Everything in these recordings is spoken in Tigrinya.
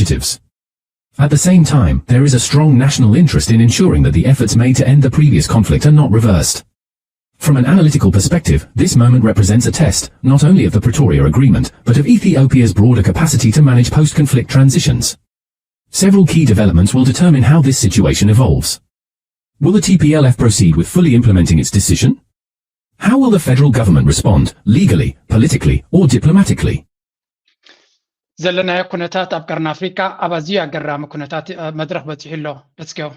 objectives. At the same time, there is a strong national interest in ensuring that the efforts made to end the previous conflict are not reversed. From an analytical perspective, this moment represents a test, not only of the Pretoria Agreement, but of Ethiopia's broader capacity to manage post-conflict transitions. Several key developments will determine how this situation evolves. Will the T P L F proceed with fully implementing its decision? How will the federal government respond, legally, politically, or diplomatically? ዘለናዮ ኩነታት ኣብ ቀርኒ ኣፍሪካ ኣብ ኣዝዩ ኣገራሚ ኩነታት መድረኽ በፂሑ ኣሎ። በፅኪዮ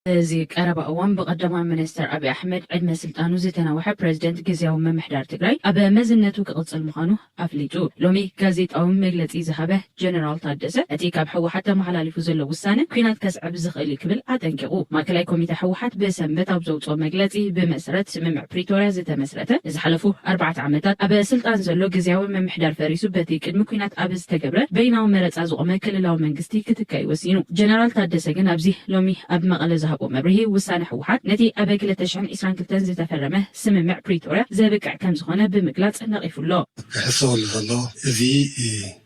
እዚ ቀረባ እዋን ብቀዳማይ ሚኒስትር ኣብይ ኣሕመድ ዕድመ ስልጣኑ ዝተናውሐ ፕሬዚደንት ግዝያዊ ምምሕዳር ትግራይ ኣብ መዝነቱ ክቕፅል ምዃኑ ኣፍሊጡ። ሎሚ ጋዜጣዊ መግለፂ ዝሃበ ጀነራል ታደሰ እቲ ካብ ህወሓት ተመሓላሊፉ ዘሎ ውሳነ ኲናት ከስዕብ ዝኽእል እዩ ክብል ኣጠንቂቑ። ማእከላይ ኮሚተ ህወሓት ብሰንበት ኣብ ዘውፅኦ መግለፂ ብመሰረት ስምምዕ ፕሪቶርያ ዝተመስረተ ንዝሓለፉ ኣርባዕተ ዓመታት ኣብ ስልጣን ዘሎ ግዝያዊ ምምሕዳር ፈሪሱ በቲ ቅድሚ ኲናት ኣብ ዝተገብረ በይናዊ መረፃ ዝቖመ ክልላዊ መንግስቲ ክትካእ እዩ ወሲኑ። ጀነራል ታደሰ ግን ኣብዚ ሎሚ ኣብ መቐለ ዝሃቦ መብርሂ ውሳነ ህወሓት ነቲ ኣብ ክልተ ሽሕን ዕስራን ክልተን ዝተፈረመ ስምምዕ ፕሪቶርያ ዘብቅዕ ከም ዝኾነ ብምግላፅ ነቒፉ ኣሎ። ክሕሰበሉ ዘሎ እዚ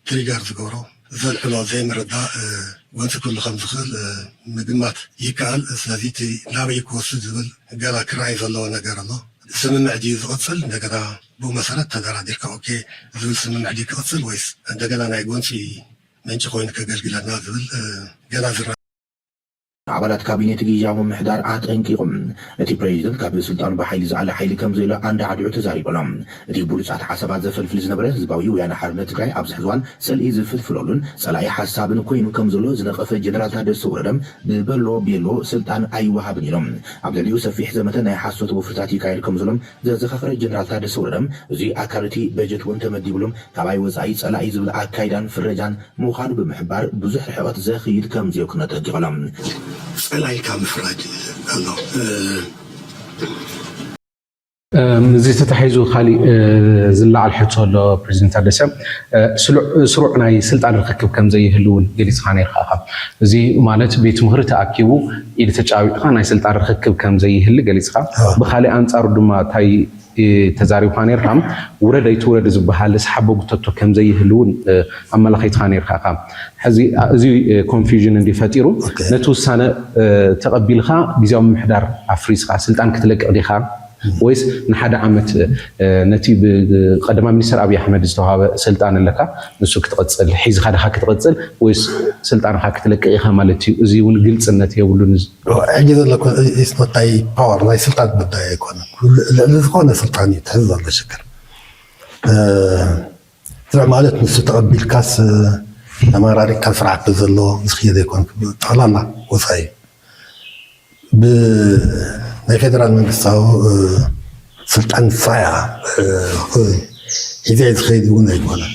ትሪገር ዝገብሮ ዘልዕሎ ዘይምርዳእ ጎንፂ ክህሉ ከም ዝኽእል ምግማት ይከኣል። ስለዚ እቲ ናበይ ክወስድ ዝብል ገና ክረኣይ ዘለዎ ነገር ኣሎ። ስምምዕ ድዩ ዝቕፅል? እንደገና ብኡ መሰረት ተደራዲርካ ኦኬ ዝብል ስምምዕ ድዩ ክቕፅል ወይስ እንደገና ናይ ጎንፂ ምንጪ ኮይኑ ከገልግለና ዝብል ገና ዝረኣ ኣባላት ካቢኔት ግዝያዊ ምምሕዳር ኣጠንቂቖም። እቲ ፕሬዚደንት ካብ ስልጣኑ ብሓይሊ ዝኣለ ሓይሊ ከም ዘየሎ ኣንዳዕዲዑ ተዛሪቡ ኣሎ። እቲ ብሉጻት ሓሳባት ዘፈልፍል ዝነበረ ህዝባዊ ወያነ ሓርነት ትግራይ ኣብዚ ሕዚ እዋን ጽልኢ ዝፍልፍለሉን ጸላኢ ሓሳብን ኮይኑ ከም ዘሎ ዝነቐፈ ጀነራል ታደሰ ወረደ ብበሎ ቤሎ ስልጣን ኣይወሃብን ኢሎም። ኣብ ልዕሊኡ ሰፊሕ ዘመተ ናይ ሓሶት ወፍርታት ይካየድ ከም ዘሎም ዘዘኻኸረ ጀነራል ታደሰ ወረደ እዚ ኣካል እቲ በጀት እውን ተመዲብሎም ካባይ ወጻኢ ጸላኢ ዝብል ኣካይዳን ፍረጃን ምዃኑ ብምሕባር ብዙሕ ርሕቐት ዘኽይድ ከም ዝዮ ክነጠንቂቐሎም። ጸላኢልካ ምፍራጅ ኣሎ። እዚ ተታሒዙ ካሊእ ዝለዓል ሕቶ ኣሎ። ፕሬዚደንት ታደሰ ስሩዕ ናይ ስልጣን ርክክብ ከም ዘይህሉ እውን ገሊፅኻ ነይርካ ኢኻ። እዚ ማለት ቤት ምኽሪ ተኣኪቡ ኢድ ተጫቢጥካ ናይ ስልጣን ርክክብ ከም ዘይህሊ ገሊፅካ። ብካሊእ ኣንፃሩ ድማ እንታይ ተዛሪብካ ነይርካ? ውረድ ኣይትውረድ ዝበሃል ስሓቦ ጉተቶ ከም ዘይህሉ እውን ኣመላኺትካ ነይርካ ኢኻ። ሕዚ እዚ ኮንፊውዥን እንዲ ፈጢሩ ነቲ ውሳነ ተቐቢልካ ግዜያዊ ምምሕዳር ኣፍሪስካ ስልጣን ክትለቅቕ ዲኻ? ወይስ ንሓደ ዓመት ነቲ ብቀዳማይ ሚኒስትር ኣብይ ኣሕመድ ዝተዋሃበ ስልጣን ኣለካ ንሱ ክትቕፅል ሒዝካ ዲኻ ክትቕፅል ወይስ ስልጣንካ ክትለቅቕ ኢኻ ማለት እዩ? እዚ እውን ግልፅነት የብሉን። ሕጂ ዘሎ ስኖታይ ፓወር ናይ ስልጣን ጉዳይ ኣይኮነን። ልዕሊ ዝኾነ ስልጣን እዩ ትሕዝ ዘሎ ሽግር። ስርዕ ማለት ንሱ ተቐቢልካስ ተመራሪቕካ ስርዓት ዘሎ ዝኽየድ ኣይኮን። ጠቕላላ ወፃኢ እዩ። ብናይ ፌደራል መንግስታዊ ስልጣን ሳያ ሒዘ ዝኸይድ እውን ኣይኮነን።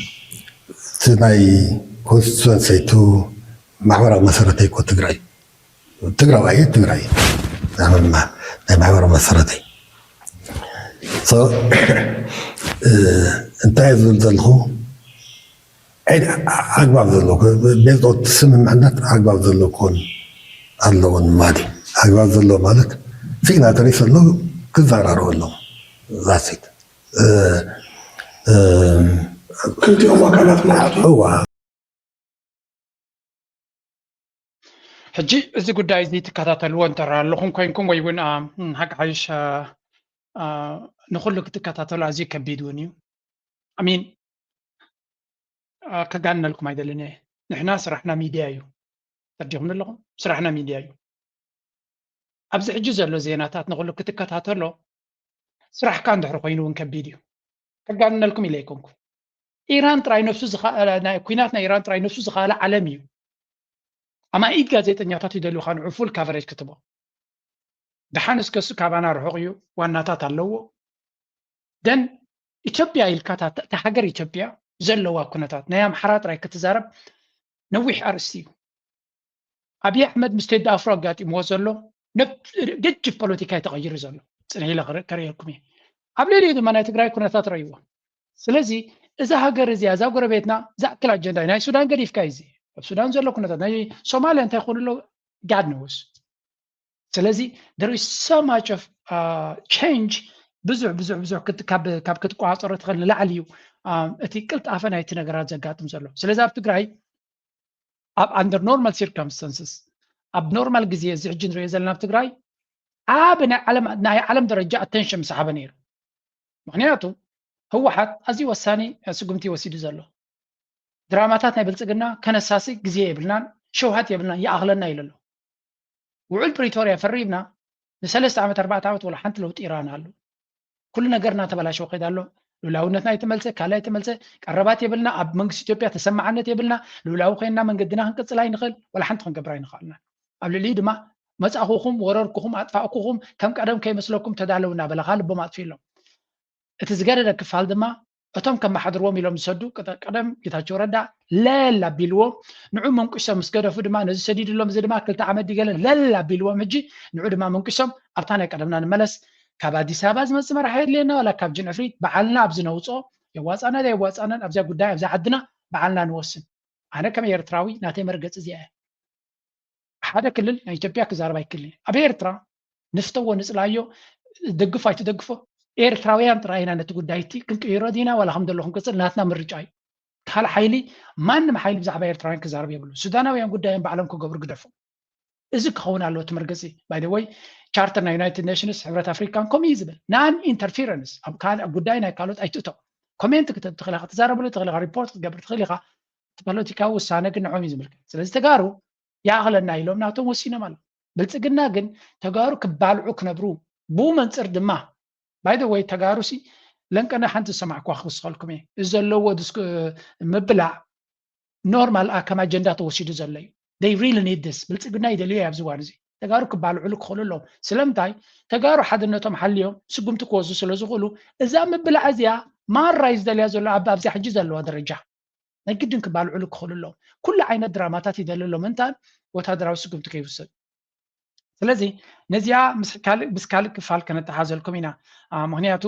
እቲ ናይ ኮንስቲቱንሲ እቲ ማሕበራዊ መሰረተይ እኮ ትግራይ ትግራዋይ እየ፣ ትግራይ ናይ ማሕበራዊ መሰረተይ። እንታይ ዝብል ዘለኹ ኣግባብ ዘለዎ ቤዝኦት ስምምዕነት ኣግባብ ዘለዎ ክኾን ኣለዎ ማለት እዩ። ኣግባብ ዘለዎ ማለት ሲግናተሪስ ኣለዉ ክዘራረቡ ኣለዉ ዛሲት ክልቲኦም ኣካላት ማለት እዩ። እዋ ሕጂ እዚ ጉዳይ እዚ ትከታተልዎ እንተራ ኣለኹም ኮይንኩም ወይ እውን ሓቂ ሓይሽ ንኩሉ ክትከታተሉ ኣዝዩ ከቢድ እውን እዩ። ኣሚን ከጋንነልኩም ኣይደልን እየ። ንሕና ስራሕና ሚድያ እዩ። ተረዲኹም ኣለኹም? ስራሕና ሚድያ እዩ። ኣብዚ ሕጂ ዘሎ ዜናታት ንኩሉ ክትከታተሎ ስራሕካ እንድሕር ኮይኑ እውን ከቢድ እዩ። ከጋንነልኩም ኢለ ኣይኮንኩ። ኢራን ጥራይ ነብሱ ዝኸኣለ ናይ ኩናት ናይ ኢራን ጥራይ ነብሱ ዝኸኣለ ዓለም እዩ። ኣማኢት ጋዜጠኛታት ይደልዩኻ ንዑ ፉል ካቨሬጅ ክትቦ። ደሓን እስከሱ ካባና ርሑቕ እዩ፣ ዋናታት ኣለዎ። ደን ኢትዮጵያ ኢልካ እታ ሃገር ኢትዮጵያ ዘለዋ ኩነታት ናይ ኣምሓራ ጥራይ ክትዛረብ ነዊሕ ኣርእስቲ እዩ። ኣብይ ኣሕመድ ምስ ቴዲ ኣፍሮ ኣጋጢምዎ ዘሎ ገጅፍ ፖለቲካ እዩ ተቐይሩ ዘሎ። ፅንሕ ኢለ ከርእየልኩም እየ። ኣብ ልዕሊኡ ድማ ናይ ትግራይ ኩነታት ረእይዎ። ስለዚ እዛ ሃገር እዚኣ እዛ ጎረቤትና ዝኣክል ኣጀንዳ እዩ። ናይ ሱዳን ገዲፍካ እዩ እዚ ኣብ ሱዳን ዘሎ ኩነታት ናይ ሶማልያ እንታይ ይኾኑ ኣሎ ጋድ ነውስ። ስለዚ there is so much of change ብዙሕ ብዙሕ ብዙሕ ካብ ክትቆፃፀሮ ትኽእል ንላዕሊ እዩ እቲ ቅልጣፈ ናይቲ ነገራት ዘጋጥም ዘሎ። ስለዚ ኣብ ትግራይ ኣብ under normal circumstances ኣብ ኖርማል ግዜ እዚ ሕጂ ንሪኦ ዘለና ኣብ ትግራይ ዓቢ ናይ ዓለም ደረጃ ኣተንሽን ምሰሓበ ነይሩ። ምክንያቱ ህወሓት ኣዝዩ ወሳኒ ስጉምቲ ወሲዱ ዘሎ። ድራማታት ናይ ብልፅግና ከነሳሲ ግዜ የብልናን፣ ሸውሃት የብልናን፣ ይኣኽለና ኢሉ ኣሎ። ውዕል ፕሪቶርያ ፈሪምና ንሰለስተ ዓመት ኣርባዕተ ዓመት ወላ ሓንቲ ለውጢ ይረኣና ኣሎ። ኩሉ ነገር እናተበላሸወ ከይዳ ኣሎ። ልኡላውነትና ኣይተመልሰ፣ ካልእ ኣይተመልሰ፣ ቀረባት የብልና፣ ኣብ መንግስቲ ኢትዮጵያ ተሰማዕነት የብልና፣ ልኡላዊ ኮይንና መንገድና ክንቅፅል ኣይንኽእል፣ ወላ ሓንቲ ክንገብር ኣይንኽእልና። ኣብ ልዕሊኡ ድማ መፃእኩኹም፣ ወረርኩኹም፣ ኣጥፋእኩኹም፣ ከም ቀደም ከይመስለኩም ተዳለዉ እናበለ ከዓ ልቦም ኣጥፊእሎም። እቲ ዝገደደ ክፋል ድማ እቶም ከመሓድርዎም ኢሎም ዝሰዱ ቀደም ጌታቸው ረዳ ለል ኣቢልዎም፣ ንዑ መንቁሶም ምስ ገደፉ ድማ ነዚ ሰዲድሎም እዚ ድማ ክልተ ዓመት ድገለ ለል ኣቢልዎም፣ ሕጂ ንዑ ድማ መንቁሶም ኣብታ ናይ ቀደምና ንመለስ። ካብ ኣዲስ ኣበባ ዝመፅእ መራሒ የድልየና ዋላ ካብ ጅንዕፍሪት በዓልና ኣብዚ ነውፅኦ፣ የዋፃና ዶ የዋፃናን ኣብዚያ ጉዳይ ኣብዛ ዓድና በዓልና ንወስን። ኣነ ከም ኤርትራዊ ናተይ መርገፂ እዚኣ እያ። ሓደ ክልል ናይ ኢትዮጵያ ክዛረብ ኣይክልን። ኣብ ኤርትራ ንፍተዎ ንፅላዮ፣ ደግፎ ኣይትደግፎ፣ ኤርትራውያን ጥራይ ኢና ነቲ ጉዳይ እቲ ክንቅይሮ ዲና ዋላ ከም ዘለኹም ቅፅል ናትና ምርጫ እዩ። ካልእ ሓይሊ ማንም ሓይሊ ብዛዕባ ኤርትራውያን ክዛረብ የብሉ። ሱዳናውያን ጉዳዮም ባዕሎም ክገብሩ ግደፉ። እዚ ክኸውን ኣለዎ እቲ መርገፂ። By the way ቻርተር ናይ ዩናይትድ ኔሽንስ ሕብረት ኣፍሪካን ከምኡ እዩ ዝብል። Non interference ኣብ ካልእ ጉዳይ ናይ ካልኦት ኣይትእቶ። ኮሜንት ክትህብ ትኽእል ኢኻ፣ ክትዛረብሉ ትኽእል ኢኻ፣ ሪፖርት ክትገብር ትኽእል ኢኻ። እቲ ፖለቲካዊ ውሳነ ግን ንዕኦም እዩ ዝምልከት። ስለዚ ተጋሩ ይኣኽለና ኢሎም ናቶም ወሲኖም ኣለዉ። ብልፅግና ግን ተጋሩ ክባልዑ ክነብሩ ብኡ መንፅር ድማ by the way ተጋሩ ሲ ለንቀነ ሓንቲ ዝሰማዕኩዋ ክውስኸልኩም እየ። እዚ ዘለዎ ምብላዕ ኖርማል ከም ኣጀንዳ ተወሲዱ ዘሎ እዩ። They really need this። ብልፅግና ይደልዮ ኣብዚ እዋን እዚ። ተጋሩ ክባልዑሉ ክኽእሉ ኣለዎም። ስለምንታይ? ተጋሩ ሓድነቶም ሓልዮም ስጉምቲ ክወስዱ ስለ ዝኽእሉ እዛ ምብላዕ እዚኣ ማራ እዩ ዝደልያ ዘሎ ኣብዛ ሕጂ ዘለዋ ደረጃ ናይ ግድን ክባልዑሉ ክኽእሉ ኣለዎም። ኩሉ ዓይነት ድራማታት ይደሊ ኣሎ ምንታን ወታደራዊ ስጉምቲ ከይውሰድ። ስለዚ ነዚኣ ምስ ካልእ ክፋል ከነተሓዘልኩም ኢና። ምክንያቱ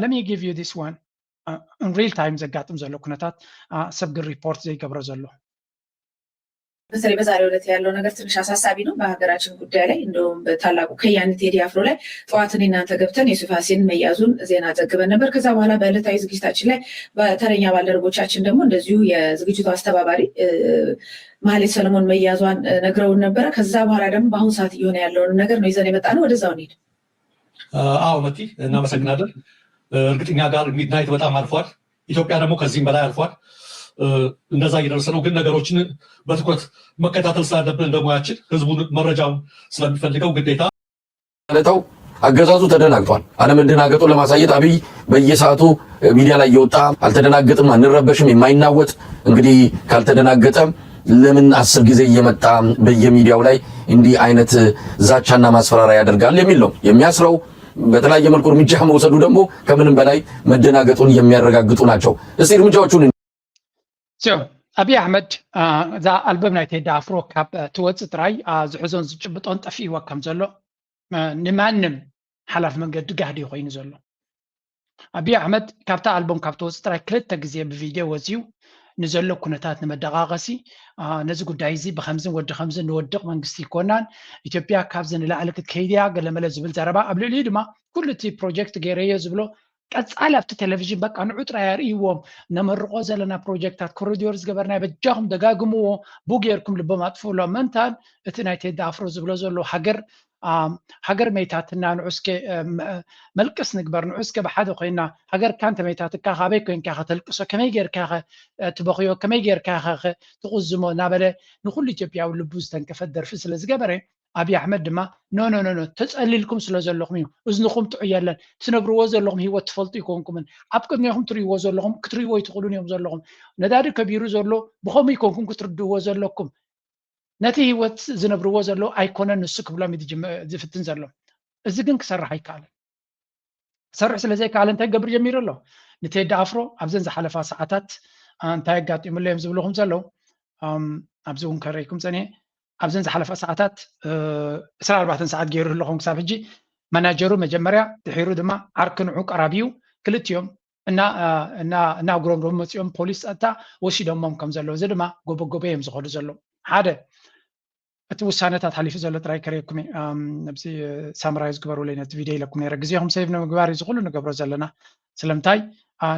let me give you this one in real time ዘጋጥም ዘሎ ኩነታት ሰብ ግን ሪፖርት ዘይገብሮ ዘሎ በተለይ በዛሬው ዕለት ያለው ነገር ትንሽ አሳሳቢ ነው። በሀገራችን ጉዳይ ላይ እንደውም በታላቁ ከያኒ ቴዲ አፍሮ ላይ ጠዋት እኔ እናንተ ገብተን የሱፍ ሀሴን መያዙን ዜና ዘግበን ነበር። ከዛ በኋላ በዕለታዊ ዝግጅታችን ላይ በተረኛ ባልደረቦቻችን ደግሞ እንደዚሁ የዝግጅቱ አስተባባሪ ማህሌት ሰለሞን መያዟን ነግረውን ነበረ። ከዛ በኋላ ደግሞ በአሁኑ ሰዓት እየሆነ ያለውን ነገር ነው ይዘን የመጣነው። ወደዛው እንሂድ። አዎ መቲ እናመሰግናለን። እርግጠኛ ጋር ሚድናይት በጣም አልፏል። ኢትዮጵያ ደግሞ ከዚህም በላይ አልፏል። እንደዛ እየደረሰ ነው። ግን ነገሮችን በትኩረት መከታተል ስላለብን እንደ ሙያችን ህዝቡን መረጃውን ስለሚፈልገው ግዴታ ለታው አገዛዙ ተደናግጧል። አለመደናገጡን ለማሳየት አብይ በየሰዓቱ ሚዲያ ላይ እየወጣ አልተደናገጥም፣ አንረበሽም፣ የማይናወጥ እንግዲህ ካልተደናገጠ ለምን አስር ጊዜ እየመጣ በየሚዲያው ላይ እንዲህ አይነት ዛቻና ማስፈራሪያ ያደርጋል የሚል ነው የሚያስረው። በተለያየ መልኩ እርምጃ መውሰዱ ደግሞ ከምንም በላይ መደናገጡን የሚያረጋግጡ ናቸው። እስቲ እርምጃዎቹን ኣብይ ኣሕመድ እዛ ኣልበም ናይ ቴዲ ኣፍሮ ካብ ትወፅእ ጥራይ ዝሕዞን ዝጭብጦን ጠፊእዋ ከም ዘሎ ንማንም ሓላፊ መንገዲ ጋህዲ ኮይኑ ዘሎ። ኣብይ ኣሕመድ ካብታ ኣልበም ካብ ትወፅእ ጥራይ ክልተ ግዜ ብቪድዮ ወፅዩ ንዘሎ ኩነታት ንመደቓቐሲ ነዚ ጉዳይ እዚ ብከምዝን ወዲ ከምዝን ንወድቕ መንግስቲ ይኮናን ኢትዮጵያ ካብዚ ንላዕሊ ክትከይድ እያ ገለመለ ዝብል ዘረባ ኣብ ልዕሊኡ ድማ ኩሉ እቲ ፕሮጀክት ገይረዮ ዝብሎ ቀፃሊ ኣብቲ ቴሌቪዥን በቃ ንዑ ጥራይ ኣርእይዎም ነመርቆ ዘለና ፕሮጀክታት ኮሪዶር ዝገበርናዮ በጃኹም ደጋግምዎ ቡ ጌርኩም ልቦም ኣጥፍእሎም ምእንታን እቲ ናይ ቴዲ ኣፍሮ ዝብሎ ዘሎ ሃገር ሃገር መይታትና ንዑ እስከ መልቅስ ንግበር ንዑ እስከ ብሓደ ኮይና ሃገርካ እንተመይታትካ ካበይ ኮይንካ ከተልቅሶ ከመይ ጌርካ ትበኽዮ ከመይ ጌርካ ትቕዝሞ እናበለ ንኩሉ ኢትዮጵያዊ ልቡ ዝተንከፈት ደርፊ ስለ ዝገበረ ኣብይ ኣሕመድ ድማ no no no no ተፀሊልኩም ስለ ዘለኹም እዩ እዝንኹም ጥዑይ የለን ትነብርዎ ዘለኹም ህይወት ትፈልጡ ይኮንኩምን ኣብ ቅድሜኹም ትርእይዎ ዘለኹም ክትርእይዎ ይትኽእሉን እዮም ዘለኹም ነዳዲ ከቢሩ ዘሎ ብኸምኡ ይኮንኩም ክትርድእዎ ዘለኩም ነቲ ህይወት ዝነብርዎ ዘለዉ ኣይኮነን ንሱ ክብሎም እዩ ዝፍትን ዘሎ እዚ ግን ክሰርሕ ኣይከኣለን ክሰርሕ ስለ ዘይከኣለ እንታይ ክገብር ጀሚሩ ኣሎ ንቴዲ ኣፍሮ ኣብዘን ዝሓለፋ ሰዓታት እንታይ ኣጋጢሙሎ እዮም ዝብልኹም ዘለዉ ኣብዚ እውን ከረይኩም ፀኒሐ ኣብዘን ዝሓለፋ ሰዓታት ዕስራን ኣርባዕተን ሰዓት ገይሩ ኣለኹም ክሳብ ሕጂ መናጀሩ መጀመርያ ድሒሩ ድማ ዓርኪ ንዑ ቀራቢዩ ክልቲኦም እናጉረምረሙ መፂኦም ፖሊስ ፀጥታ ወሲዶሞም ከም ዘለዉ እዚ ድማ ጎበጎበ እዮም ዝኸዱ ዘለዉ ሓደ እቲ ውሳነታት ሓሊፉ ዘሎ ጥራይ ከርእየኩም ኣብዚ ሳምራይዝ ግበሩለይ ነቲ ቪድዮ ኢለኩም ነረ ግዜኹም ሰይቭ ንምግባር እዚ ኩሉ ንገብሮ ዘለና ስለምንታይ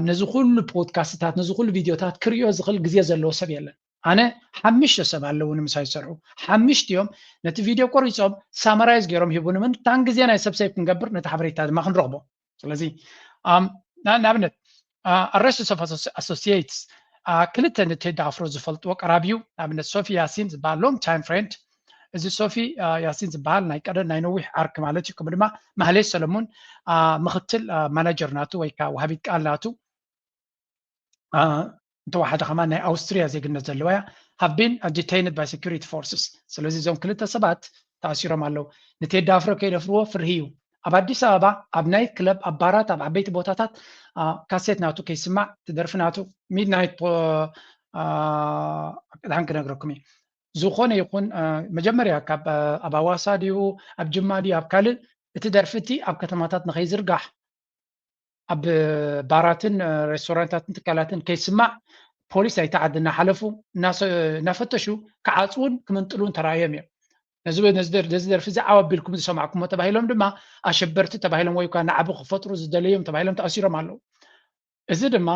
ነዚ ኩሉ ፖድካስትታት ነዚ ኩሉ ቪድዮታት ክርእዮ ዝኽእል ግዜ ዘለዎ ሰብ የለን ኣነ ሓምሽተ ሰብ ኣለዉ ንምሳይ ዝሰርሑ ሓምሽቲኦም ነቲ ቪድዮ ቆሪፆም ሳመራይዝ ገይሮም ሂቡኒ ምንታን ግዜ ናይ ሰብ ሴቭ ክንገብር ነቲ ሓበሬታ ድማ ክንረኽቦ ስለዚ ንኣብነት ኣረስት ኦፍ ኣሶሲየትስ ክልተ ንቴዲ ኣፍሮ ዝፈልጥዎ ቀራብዩ ንኣብነት ሶፊ ያሲን ዝበሃል ሎንግ ታይም ፍሬንድ እዚ ሶፊ ያሲን ዝበሃል ናይ ቀደም ናይ ነዊሕ ዓርክ ማለት እዩ ከምኡ ድማ ማህሌት ሰለሙን ምክትል ማናጀር ናቱ ወይ ከዓ ወሃቢት ቃል ናቱ እንተወሓደ ከማን ናይ ኣውስትርያ ዜግነት ዘለዋ እያ have been detained by security forces ስለዚ እዞም ክልተ ሰባት ተኣሲሮም ኣለዉ ንቴዲ ኣፍሮ ከይደፍርዎ ፍርሂ እዩ ኣብ ኣዲስ ኣበባ ኣብ ናይት ክለብ ኣብ ባራት ኣብ ዓበይቲ ቦታታት ካሴት ናቱ ከይስማዕ ትደርፊ ናቱ ሚድናይት ድሓን ክነግረኩም እዩ ዝኾነ ይኹን መጀመርያ ካብ ኣብ ኣዋሳ ድዩ ኣብ ጅማ ድዩ ኣብ ካልእ እቲ ደርፊ እቲ ኣብ ከተማታት ንኸይዝርጋሕ ኣብ ባራትን ሬስቶራንታትን ትካላትን ከይስማዕ ፖሊስ ኣይተዓዲ እናሓለፉ እናፈተሹ ክዓፅውን ክምንጥሉን ተራእዮም እዮም ነዚ ደርፊ እዚ ዓው ኣቢልኩም ዝሰማዕኩሞ ተባሂሎም ድማ ኣሸበርቲ ተባሂሎም ወይ ከዓ ናዕቢ ክፈጥሩ ዝደለዮም ተባሂሎም ተኣሲሮም ኣለዉ እዚ ድማ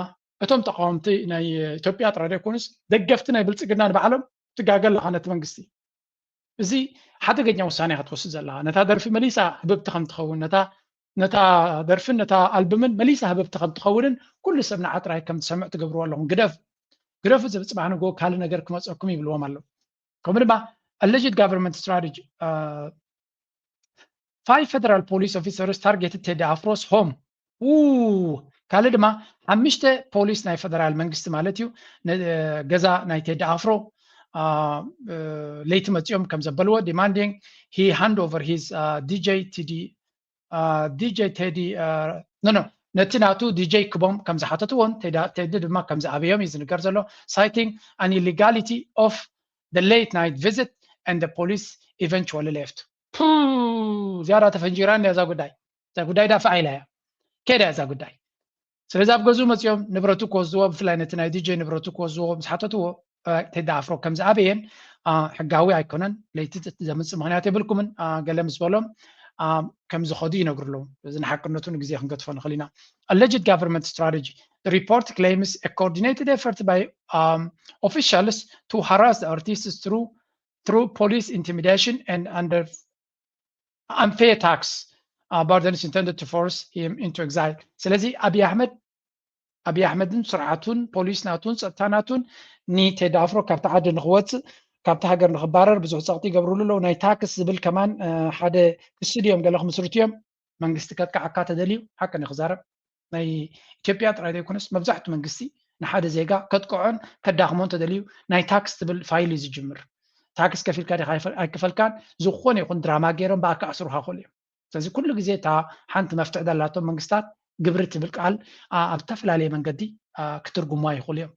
እቶም ተቃወምቲ ናይ ኢትዮጵያ ጥራይ ዘይኮኑስ ደገፍቲ ናይ ብልፅግና ንባዕሎም ትጋገ ኣለካ ነቲ መንግስቲ እዚ ሓደገኛ ውሳኔ ክትወስድ ዘለካ ነታ ደርፊ መሊሳ ህብብቲ ከም ትኸውን ነታ ነታ ደርፍን ነታ ኣልብምን መሊሳ ህብብቲ ከም ትኸውንን ኩሉ ሰብ ንዓ ጥራይ ከም ትሰምዕ ትገብርዎ ኣለኹም ግደፍ ግደፉ እዚ ብፅባሕ ንጎ ካልእ ነገር ክመፀኩም ይብልዎም ኣለዉ ከምኡ ድማ alleged government strategy five federal police officers targeted Teddy Afro's home ካልእ ድማ ሓምሽተ ፖሊስ ናይ ፈደራል መንግስቲ ማለት እዩ ገዛ ናይ ቴዲ ኣፍሮ ለይቲ መፂኦም ከም ዘበልዎ demanding he hand over his DJ Teddy DJ Teddy no no ነቲ ናቱ DJ ክቦም ከም ዝሓተትዎን ቴዲ ድማ ከም ዝኣበዮም እዩ ዝንገር ዘሎ citing an illegality of the late night visit and the police eventually left ዝያዳ ተፈንጂራ እዛ ጉዳይ እዛ ጉዳይ ዳፍዓ ኢላ እያ ከዳ እዛ ጉዳይ ስለዚ ኣብ ገዝኡ መፂኦም ንብረቱ ክወስድዎ ብፍላይ ነቲ ናይ ዲጀ ንብረቱ ክወስድዎ ምስ ሓተትዎ ቴዲ ኣፍሮ ከም ዝኣበየን ሕጋዊ ኣይኮነን ለይቲ ዘምፅእ ምክንያት የብልኩምን ገለ ምስ በሎም ከም ዝኸዱ ይነግሩ ኣለዉ እዚ ንሓቅነቱ ንግዜ ክንገድፎ ንኽእል ኢና alleged government strategy the report claims a coordinated effort by um, officials to harass the artists through through police intimidation and under unfair tax uh, burdens intended to force him into exile ስለዚ ኣብይ ኣሕመድ ኣብይ ኣሕመድን ስርዓቱን ፖሊስ ናቱን ፀጥታ ናቱን ንቴዲ ኣፍሮ ካብቲ ዓዲ ንክወፅእ ካብቲ ሃገር ንክባረር ብዙሕ ፀቕጢ ይገብርሉ ኣለዉ ናይ ታክስ ዝብል ከማን ሓደ ክሲ ድዮም ገለ ክምስርቱ እዮም መንግስቲ ከጥቅዓካ ተደልዩ ሓቂ ንክዛረብ ናይ ኢትዮጵያ ጥራይ ዘይኮነስ መብዛሕቱ መንግስቲ ንሓደ ዜጋ ከጥቅዖን ከዳኽሞን ተደልዩ ናይ ታክስ ትብል ፋይል እዩ ዝጅምር ታክስ ከፊልካ ዲኻ ኣይክፈልካን ዝኾነ ይኹን ድራማ ገይሮም ብኣካ ኣስሩኻ ክእሉ እዮም ስለዚ ኩሉ ግዜ እታ ሓንቲ መፍትሒ ዘላቶም መንግስታት ግብሪ ትብል ቃል ኣብ ዝተፈላለየ መንገዲ ክትርጉማ ይኽእሉ እዮም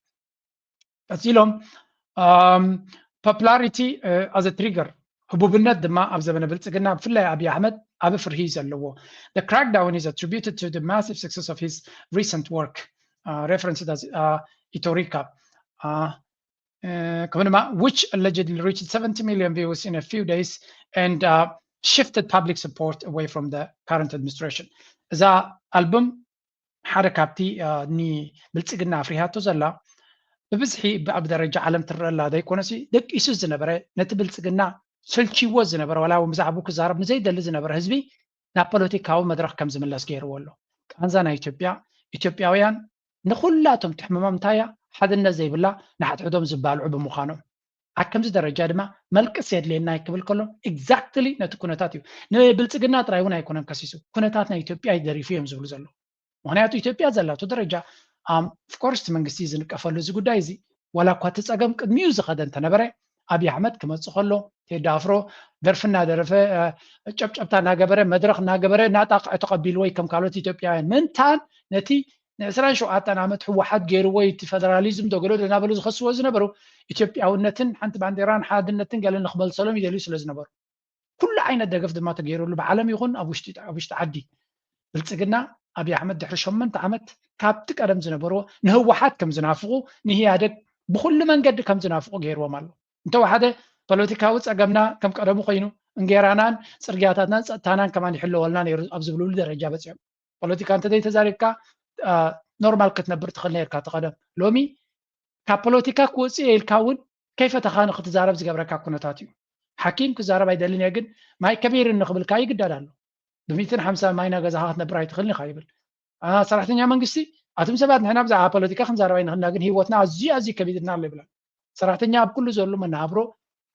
ቀፂሎም popularity as a trigger ህቡብነት ድማ ኣብ ዘበነ ብልፅግና ብፍላይ ኣብይ ኣሕመድ ዓቢ ፍርሂ ዘለዎ the crackdown is attributed to the massive success of his recent work uh, referenced as uh, Itorika uh, uh, which allegedly reached seventy million views in a few days and uh, shifted public support away from the current administration እዛ ኣልቡም ሓደ ካብቲ ንብልፅግና ኣፍሪሃቶ ዘላ ብብዝሒ ኣብ ደረጃ ዓለም ትረአላ ዘይኮነሲ ደቂሱ ዝነበረ ነቲ ብልፅግና ሰልችዎ ዝነበረ ዋላ እውን ብዛዕባኡ ክዛረብ ንዘይደሊ ዝነበረ ህዝቢ ናብ ፖለቲካዊ መድረክ ከም ዝምለስ ገይርዎ ኣሎ ቃንዛ ናይ ኢትዮጵያ ኢትዮጵያውያን ንኩላቶም ትሕምሞም እንታይ እያ ሓድነት ዘይብላ ንሓድሕዶም ዝባልዑ ብምዃኖም ኣብ ከምዚ ደረጃ ድማ መልቅስ የድልየና ክብል ከሎ exactly ነቲ ኩነታት እዩ ንብልፅግና ጥራይ እውን ኣይኮነን ከሲሱ ኩነታት ናይ ኢትዮጵያ ደሪፉ እዮም ዝብሉ ዘለዉ ምክንያቱ ኢትዮጵያ ዘላቶ ደረጃ of course መንግስቲ ዝንቀፈሉ እዚ ጉዳይ እዚ ዋላ እኳ እቲ ፀገም ቅድሚኡ ዝኸደ እንተነበረ ኣብይ ኣሕመድ ክመፅእ ከሎ ቴዲ ኣፍሮ ደርፊ እናደረፈ ጨብጨብታ እናገበረ መድረክ እናገበረ ናጣቕዐ ተቐቢልዎ እዩ ከም ካልኦት ኢትዮጵያውያን ምንታን ነቲ ንዕስራን ሸውዓተን ዓመት ህወሓት ገይርዎ እዩ እቲ ፈደራሊዝም ዶ ገለ ዶ እናበሉ ዝኸስዎ ዝነበሩ ኢትዮጵያውነትን ሓንቲ ባንዴራን ሓድነትን ገለ ንክመልሰሎም ይደልዩ ስለ ዝነበሩ ኩሉ ዓይነት ደገፍ ድማ ተገይሩሉ ብዓለም ይኹን ኣብ ውሽጢ ዓዲ ብልፅግና ኣብይ ኣሕመድ ድሕሪ ሸመንተ ዓመት ካብቲ ቀደም ዝነበርዎ ንህወሓት ከም ዝናፍቑ ንህያደግ ብኩሉ መንገዲ ከም ዝናፍቑ ገይርዎም ኣሎ እንተወሓደ ፖለቲካዊ ፀገምና ከም ቀደሙ ኮይኑ እንጌራናን ፅርግያታትናን ፀጥታናን ከማን ይሕለወልና ነይሩ ኣብ ዝብልሉ ደረጃ በፂኦም ፖለቲካ እንተዘይተዛሪብካ ኖርማል ክትነብር ትኽእል ነርካ ተቐደም ሎሚ ካብ ፖለቲካ ክወፅእ ኢልካ እውን ከይፈተኻ ንክትዛረብ ዝገብረካ ኩነታት እዩ። ሓኪም ክዛረብ ኣይደልን እየ፣ ግን ማይ ከቢርኒ ክብልካ ይግደድ ኣሎ። ብሚእትን ሓምሳ ማይ ና ገዛኻ ክትነብር ኣይትኽእልን ኢኻ ይብል። ሰራሕተኛ መንግስቲ፣ ኣቱም ሰባት ንሕና ብዛዕባ ፖለቲካ ክንዛረብ ኣይንኽእልና፣ ግን ህይወትና ኣዝዩ ኣዝዩ ከቢድና ኣሎ ይብላ። ሰራሕተኛ ኣብ ኩሉ ዘሎ መናብሮ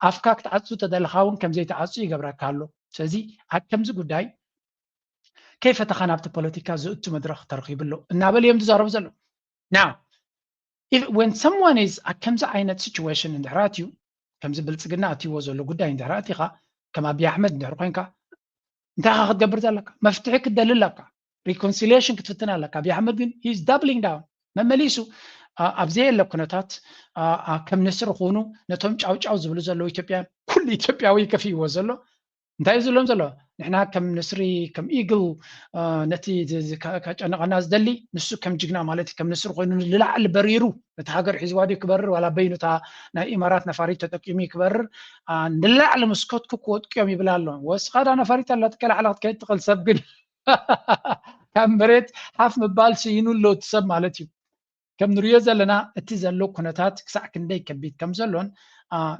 ኣፍካ ክትዓጹ ተደለኻ እውን ከም ዘይትዓጹ ይገብረካ ኣሎ። ስለዚ ኣብ ከምዚ ጉዳይ ከይፈተኻ ናብቲ ፖለቲካ ዝእቱ መድረኽ ተረኺቡ ኣሎ እናበሉ እዮም ዝዛረቡ ዘለዉ። Now when someone is ኣብ ከምዚ ዓይነት situation እንድሕር ኣትዩ፣ ከምዚ ብልፅግና ኣትይዎ ዘሎ ጉዳይ እንድሕር ኣቲኻ፣ ከም ኣብይ ኣሕመድ እንድሕር ኮይንካ፣ እንታይ ኢኻ ክትገብር ዘለካ? መፍትሒ ክትደሊ ኣለካ፣ reconciliation ክትፍትን ኣለካ። ኣብይ ኣሕመድ ግን he's doubling down፣ መመሊሱ ኣብ ዘየለ ኩነታት ከም ንስሪ ኩኑ ነቶም ጫውጫው ዝብሉ ዘለዉ ኢትዮጵያን ኩሉ ኢትዮጵያዊ ከፊእዎ ዘሎ እንታይ እዩ ዝብሎም ዘሎ? ንሕና ከም ንስሪ ከም ኢግል ነቲ ከጨነቐና ዝደሊ ንሱ ከም ጅግና ማለት እዩ። ከም ንስሪ ኮይኑ ንላዕሊ በሪሩ ነቲ ሃገር ሒዝዋ ድዩ ክበርር ዋላ በይኑ እታ ናይ ኢማራት ነፋሪት ተጠቂሙ እዩ ክበርር ንላዕሊ ምስ ከድኩ ክወድቅዮም ይብል ኣሎ። ወስኻ ዳ ነፋሪት ኣላ ትከላዕላ ክትከይድ ትኽእል ሰብ ግን ካብ መሬት ሓፍ ምባል ስኢኑ ኣሎ እቲ ሰብ ማለት እዩ። ከም ንሪኦ ዘለና እቲ ዘሎ ኩነታት ክሳዕ ክንደይ ከቢድ ከም ዘሎን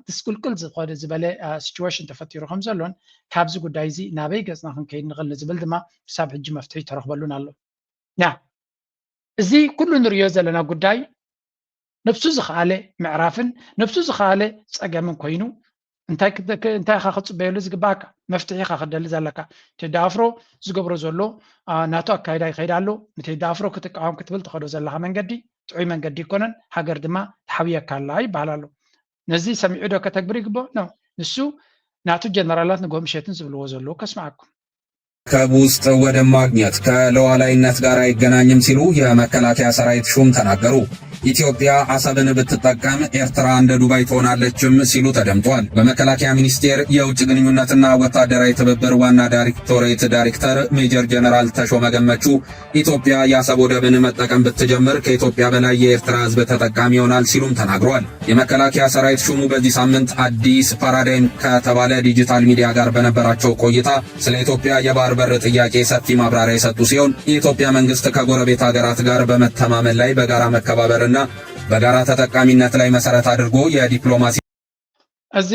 ድስቁልቁል ዝኸደ ዝበለ situation ተፈጢሩ ከም ዘሎን ካብዚ ጉዳይ እዚ ናበይ ገፅና ክንከይድ ንኽእል ንዝብል ድማ ክሳብ ሕጂ መፍትሒ ተረኽበሉን ኣሎ። ያ እዚ ኩሉ ንሪኦ ዘለና ጉዳይ ነብሱ ዝኸኣለ ምዕራፍን ነብሱ ዝኸኣለ ፀገምን ኮይኑ እንታይ ኢኻ ክፅበየሉ ዝግባኣካ? መፍትሒ ኢኻ ክደሊ ዘለካ። ቴዲ ኣፍሮ ዝገብሮ ዘሎ ናቱ ኣካይዳ ይኸይድ ኣሎ። ንቴዲ ኣፍሮ ክትቃወም ክትብል ትኸዶ ዘለኻ መንገዲ ጥዑይ መንገዲ ይኮነን፣ ሃገር ድማ ተሓውየካ ኣላ ይበሃል ኣሎ። ነዚ ሰሚዑ ዶ ከተግብር ይግብኦ? ኖ። ንሱ ናቱ ጀነራላት ንጎምሸትን ዝብልዎ ዘለዉ ከስምዓኩም። ከብ ውስጥ ወደ ማግኘት ከሉዓላዊነት ጋር አይገናኝም ሲሉ የመከላከያ ሰራዊት ሹም ተናገሩ። ኢትዮጵያ አሰብን ብትጠቀም ኤርትራ እንደ ዱባይ ትሆናለችም ሲሉ ተደምጧል። በመከላከያ ሚኒስቴር የውጭ ግንኙነትና ወታደራዊ ትብብር ዋና ዳይሬክቶሬት ዳይሬክተር ሜጀር ጀነራል ተሾመ ገመቹ ኢትዮጵያ የአሰብ ወደብን መጠቀም ብትጀምር ከኢትዮጵያ በላይ የኤርትራ ሕዝብ ተጠቃሚ ይሆናል ሲሉም ተናግሯል። የመከላከያ ሰራዊት ሹሙ በዚህ ሳምንት አዲስ ፓራዳይም ከተባለ ዲጂታል ሚዲያ ጋር በነበራቸው ቆይታ ስለ ኢትዮጵያ የባህር በር ጥያቄ ሰፊ ማብራሪያ የሰጡ ሲሆን የኢትዮጵያ መንግስት ከጎረቤት ሀገራት ጋር በመተማመን ላይ በጋራ መከባበርና በጋራ ተጠቃሚነት ላይ መሰረት አድርጎ የዲፕሎማሲ እዚ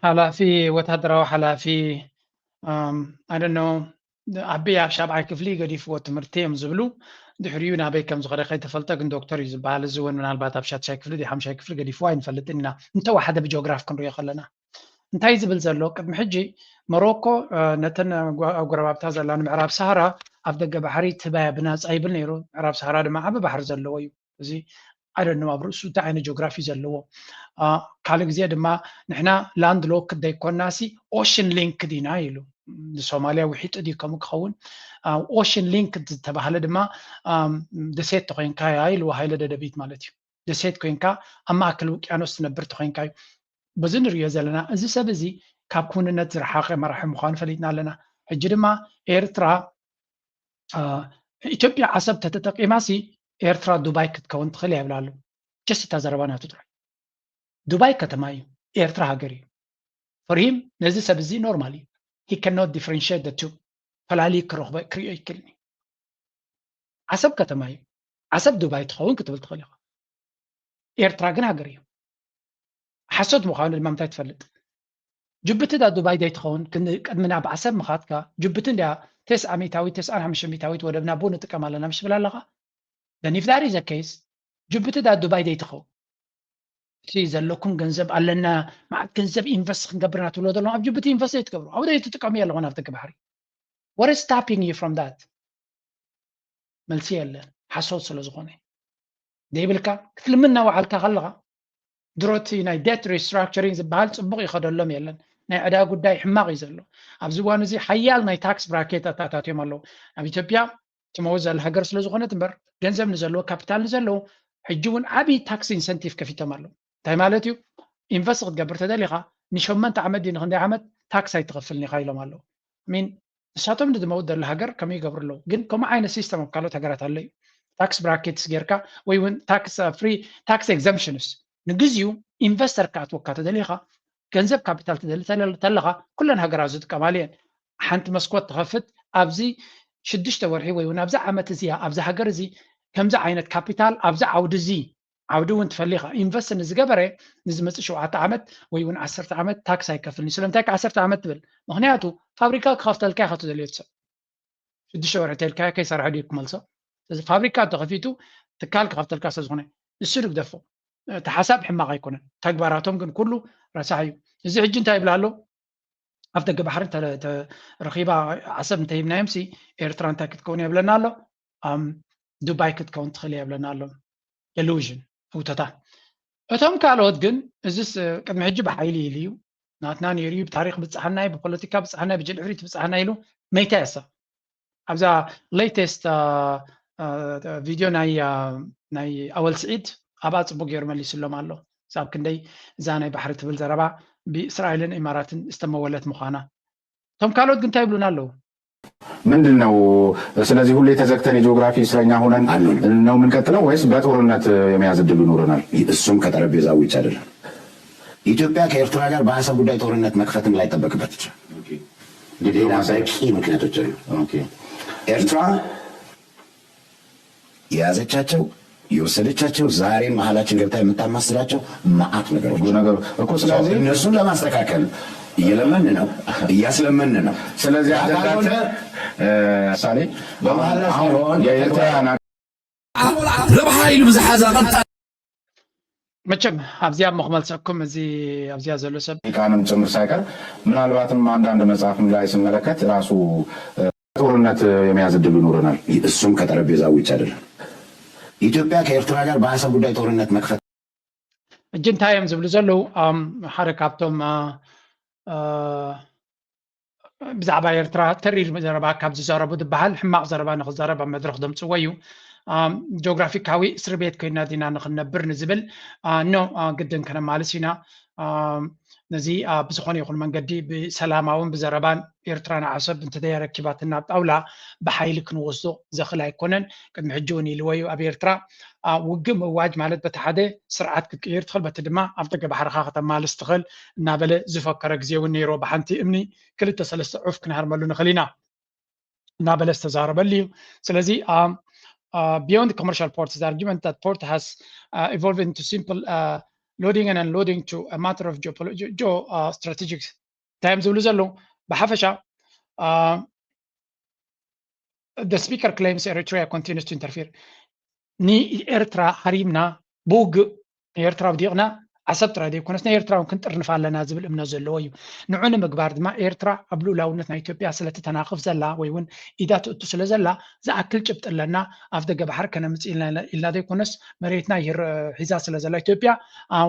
ሓላፊ ወታደራዊ ሓላፊ ኣደኖ ዓቢ ኣብ ሻብዓይ ክፍሊ ገዲፍዎ ትምህርቲ እዮም ዝብሉ። ድሕሪኡ ናበይ ከም ዝኸደ ከይተፈልጠ ግን ዶክተር እዩ ዝበሃል። እዚ እውን ምናልባት ኣብ ሻድሻይ ክፍሊ ድዩ ሓምሻይ ክፍሊ ገዲፍዎ ኣይንፈልጥን ኢና። እንተወሓደ ብጂኦግራፍ ክንሪኦ ከለና እንታይ ዝብል ዘሎ ቅድሚ ሕጂ ሞሮኮ ነተን ኣብ ጎረባብታ ዘላ ንምዕራብ ሳሃራ ኣብ ደገ ባሕሪ ትህባያ ብናፃ ይብል ነይሩ። ምዕራብ ሳሃራ ድማ ዓቢ ባሕሪ ዘለዎ እዩ። እዚ ኣደኖ ኣብ ርእሱ እንታይ ዓይነት ጂኦግራፊ ዘለዎ ካልእ ግዜ ድማ ንሕና ላንድ ሎክ ደይኮናሲ ኦሽን ሊንክ ዲና ኢሉ ንሶማልያ ውሒጡ ድዩ ከምኡ ክኸውን ኦሽን ሊንክ ዝተባህለ ድማ ደሴት ተኮይንካ ያ ኢልዎ ሃይለ ደደቢት ማለት እዩ። ደሴት ኮይንካ ኣብ ማእከል ውቅያኖስ ትነብር ተኮይንካ እዩ። በዚ ንሪኦ ዘለና እዚ ሰብ እዚ ካብ ክውንነት ዝረሓቀ መራሒ ምዃኑ ፈሊጥና ኣለና። ሕጂ ድማ ኤርትራ ኢትዮጵያ ዓሰብ ተተጠቂማሲ ኤርትራ ዱባይ ክትከውን ትኽእል እያ ይብላ ኣለዉ። ጀስት እታ ዘረባ ናቱ ጥራይ። ዱባይ ከተማ እዩ፣ ኤርትራ ሃገር እዩ። For him ነዚ ሰብ እዚ ኖርማል እዩ። He cannot differentiate the two። ፈላልዩ ክረኽቦ ክሪኦ ይክእልን እዩ። ዓሰብ ከተማ እዩ። ዓሰብ ዱባይ ትኸውን ክትብል ትኽእል ኢኻ። ኤርትራ ግን ሃገር እዩ። ሓሶት ምዃኑ ድማ ምንታይ ትፈልጥ? ጅቡቲ ዳ ዱባይ ደይ ትኸውን? ቅድሚ ናብ ዓሰብ ምኻድካ ጅቡቲ እንድያ ተስዓ ሚእታዊት ተስዓን ሓሙሽተ ሚእታዊት ወደብና ብኡ ንጥቀም ኣለና ምሽ ትብል ኣለኻ? Then if that is the case ጅቡቲ ዳ ዱባይ ደይ ትኸውን? እቲ ዘለኩም ገንዘብ ኣለና መዓት ገንዘብ ኢንቨስት ክንገብር ኢና ትብሎ ዘለኹም ኣብ ጅቡቲ ኢንቨስት ደይ ትገብሩ? ኣብኡ ደይ ትጥቀሙ ኣለኹም ኣብ ደገ ባሕሪ? What is stopping you from that? መልሲ የለን ሓሶት ስለ ዝኾነ ዘይብልካ ክትልምን እናወዓልካ ከለኻ ድሮቲ ናይ debt restructuring ዝበሃል ፅቡቕ ይኸደሎም የለን ናይ ዕዳ ጉዳይ ሕማቕ እዩ ዘሎ ኣብዚ እዋን እዚ ሓያል ናይ ታክስ ብራኬት ኣታታትዮም ኣለዉ ኣብ ኢትዮጵያ ትመውት ዘለ ሃገር ስለ ዝኾነት እምበር ገንዘብ ንዘለዎ ካፒታል ንዘለዎ ሕጂ እውን ዓብዪ ታክስ ኢንሰንቲቭ ከፊቶም ኣለዉ እንታይ ማለት እዩ ኢንቨስት ክትገብር ተደሊኻ ንሸመንተ ዓመት ድዩ ንክንደይ ዓመት ታክስ ኣይትኸፍልን ኢኻ ኢሎም ኣለዉ ሚን ንሳቶም ንድመውት ዘሎ ሃገር ከመይ ይገብሩ ኣለዉ ግን ከምኡ ዓይነት ሲስተም ኣብ ካልኦት ሃገራት ኣሎ እዩ ታክስ ብራኬትስ ጌርካ ወይ እውን ታክስ ፍሪ ታክስ ኤግዘምፕሽንስ ንግዚኡ ኢንቨስተር ክኣትወካ ተደሊኻ ገንዘብ ካፒታል ትደሊ ተለኻ ኩለን ሃገራት ዝጥቀማሉ እየን ሓንቲ መስኮት ትኸፍት ኣብዚ ሽዱሽተ ወርሒ ወይ እውን ኣብዚ ዓመት እዚኣ ኣብዚ ሃገር እዚ ከምዚ ዓይነት ካፒታል ኣብዚ ዓውዲ እዚ ዓውዲ እውን ትፈሊ ኢኻ። ኢንቨስት ንዝገበረ ንዝመፅእ ሸውዓተ ዓመት ወይ እውን ዓሰርተ ዓመት ታክስ ኣይከፍልን እዩ። ስለምንታይ ከ ዓሰርተ ዓመት ትብል? ምክንያቱ ፋብሪካ ክኸፍተልካ ኢኻ ትደልዮ ሰብ። ሽዱሽተ ወርሒ ተልካዮ ከይሰርሐ ድዩ ክመልሶ? ስለዚ ፋብሪካ እንተኸፊቱ ትካል ክኸፍተልካ ስለ ዝኾነ ንሱ ንግደፎ። እቲ ሓሳብ ሕማቕ ኣይኮነን፣ ተግባራቶም ግን ኩሉ ረሳሕ እዩ። እዚ ሕጂ እንታይ ይብል ኣሎ? ኣፍ ደገ ባሕሪ ተረኺባ ዓሰብ እንተሂብናዮም ሲ ኤርትራ እንታይ ክትከውን የብለና ኣሎ? ኣም ዱባይ ክትከውን ትኽእል የብለና ኣሎ። ደሉዥን፣ ህውተታ። እቶም ካልኦት ግን እዚስ ቅድሚ ሕጂ ብሓይሊ ኢሉ እዩ፣ ናትና ነይሩ እዩ፣ ብታሪኽ ብፅሓናይ፣ ብፖለቲካ ብፅሓናይ፣ ብጅልዕፍሪት ብፅሓናይ ኢሉ መይታ የሳ ኣብዛ ሌተስት ቪድዮ ናይ ናይ ኣወል ስዒድ ኣብኣ ፅቡቅ ገይሩ መሊስሎም ኣሎ። ሳብ ክንደይ እዛ ናይ ባሕሪ ትብል ዘረባ ብእስራኤልን ኢማራትን ዝተመወለት ምዃና። እቶም ካልኦት ግን እንታይ ይብሉና ኣለዉ? ምንድን ነው ስለዚህ ሁሌ ተዘግተን የጂኦግራፊ እስረኛ ሆነን ነው የምንቀጥለው ወይስ በጦርነት የመያዝ እድሉ ይኖረናል? እሱም ከጠረጴዛ ውጭ አይደለም። ኢትዮጵያ ከኤርትራ ጋር በአሰብ ጉዳይ ጦርነት መክፈትም ላይጠበቅበት ይችላል። ሌላ በቂ ምክንያቶች አሉ። ኤርትራ የያዘቻቸው የወሰደቻቸው ዛሬ መሀላችን ገብታ የምታማስላቸው መዓት ነገሮች ነገሩ እኮ ስለዚህ እነሱን ለማስተካከል እየለመን ነው፣ እያስለመን ነው። ስለዚህ አደጋተ ሳሌ በመሀል አሁን የኤርትራ ረብሓ ኢሉ ብዝሓዛ ቀጣ መቸም ኣብዚኣ እሞ ክመልሰኩም እዚ ኣብዚኣ ዘሎ ሰብ ሊቃንም ጭምር ሳይቀር ምናልባትም አንዳንድ መጽሐፍም ላይ ስመለከት ራሱ ጦርነት የመያዝ እድሉ ይኖረናል። እሱም ከጠረጴዛ ውጭ አይደለም። ኢትዮጵያ ከኤርትራ ጋር በአሰብ ጉዳይ ጦርነት መክፈት እጂ እንታይ እዮም ዝብሉ ዘለዉ? ሓደ ካብቶም ብዛዕባ ኤርትራ ተሪር ዘረባ ካብ ዝዛረቡ ዝበሃል ሕማቕ ዘረባ ንክዛረብ ኣብ መድረኽ ዘምፅዎ እዩ። ጂኦግራፊካዊ እስሪ ቤት ኮይና ዲና ንክንነብር ንዝብል ኖ ግድን ከነማልስ ኢና። ነዚ ብዝኾነ ይኹን መንገዲ ብሰላማውን ብዘረባን ኤርትራ ንዓሰብ እንተደይ ኣረኪባትና ኣብ ጣውላ ብሓይሊ ክንወስዶ ዘኽል ኣይኮነን። ቅድሚ ሕጂ እውን ኢልዎ እዩ ኣብ ኤርትራ ውግእ ምእዋጅ ማለት በቲ ሓደ ስርዓት ክትቅይር ትኽእል በቲ ድማ ኣብ ደገ ባሕርኻ ከተማልስ ትኽእል እናበለ ዝፈከረ ግዜ እውን ነይርዎ። ብሓንቲ እምኒ ክልተ ሰለስተ ዑፍ ክንሃርመሉ ንኽእል ኢና እናበለ ዝተዛረበሉ እዩ። ስለዚ beyond commercial port argument that port has evolved into simple loading and unloading to a matter of geostrategic time ዝብሉ ዘለዉ ብሓፈሻ the speaker claims Eritrea continues to interfere ንኤርትራ ሃሪምና ብውግእ ንኤርትራ ውዲቕና ዓሰብ ጥራይ ዘይኮነስ ናይ ኤርትራ እውን ክንጥርንፍ ኣለና ዝብል እምነት ዘለዎ እዩ። ንዑ ንምግባር ድማ ኤርትራ ኣብ ልኡላውነት ናይ ኢትዮጵያ ስለትተናኽፍ ዘላ ወይ እውን ኢዳ ትእቱ ስለ ዘላ ዝኣክል ጭብጢ ኣለና ኣብ ደገ ባሕሪ ከነምፅእ ኢልና ኢልና ዘይኮነስ መሬትና ሒዛ ስለ ዘላ ኢትዮጵያ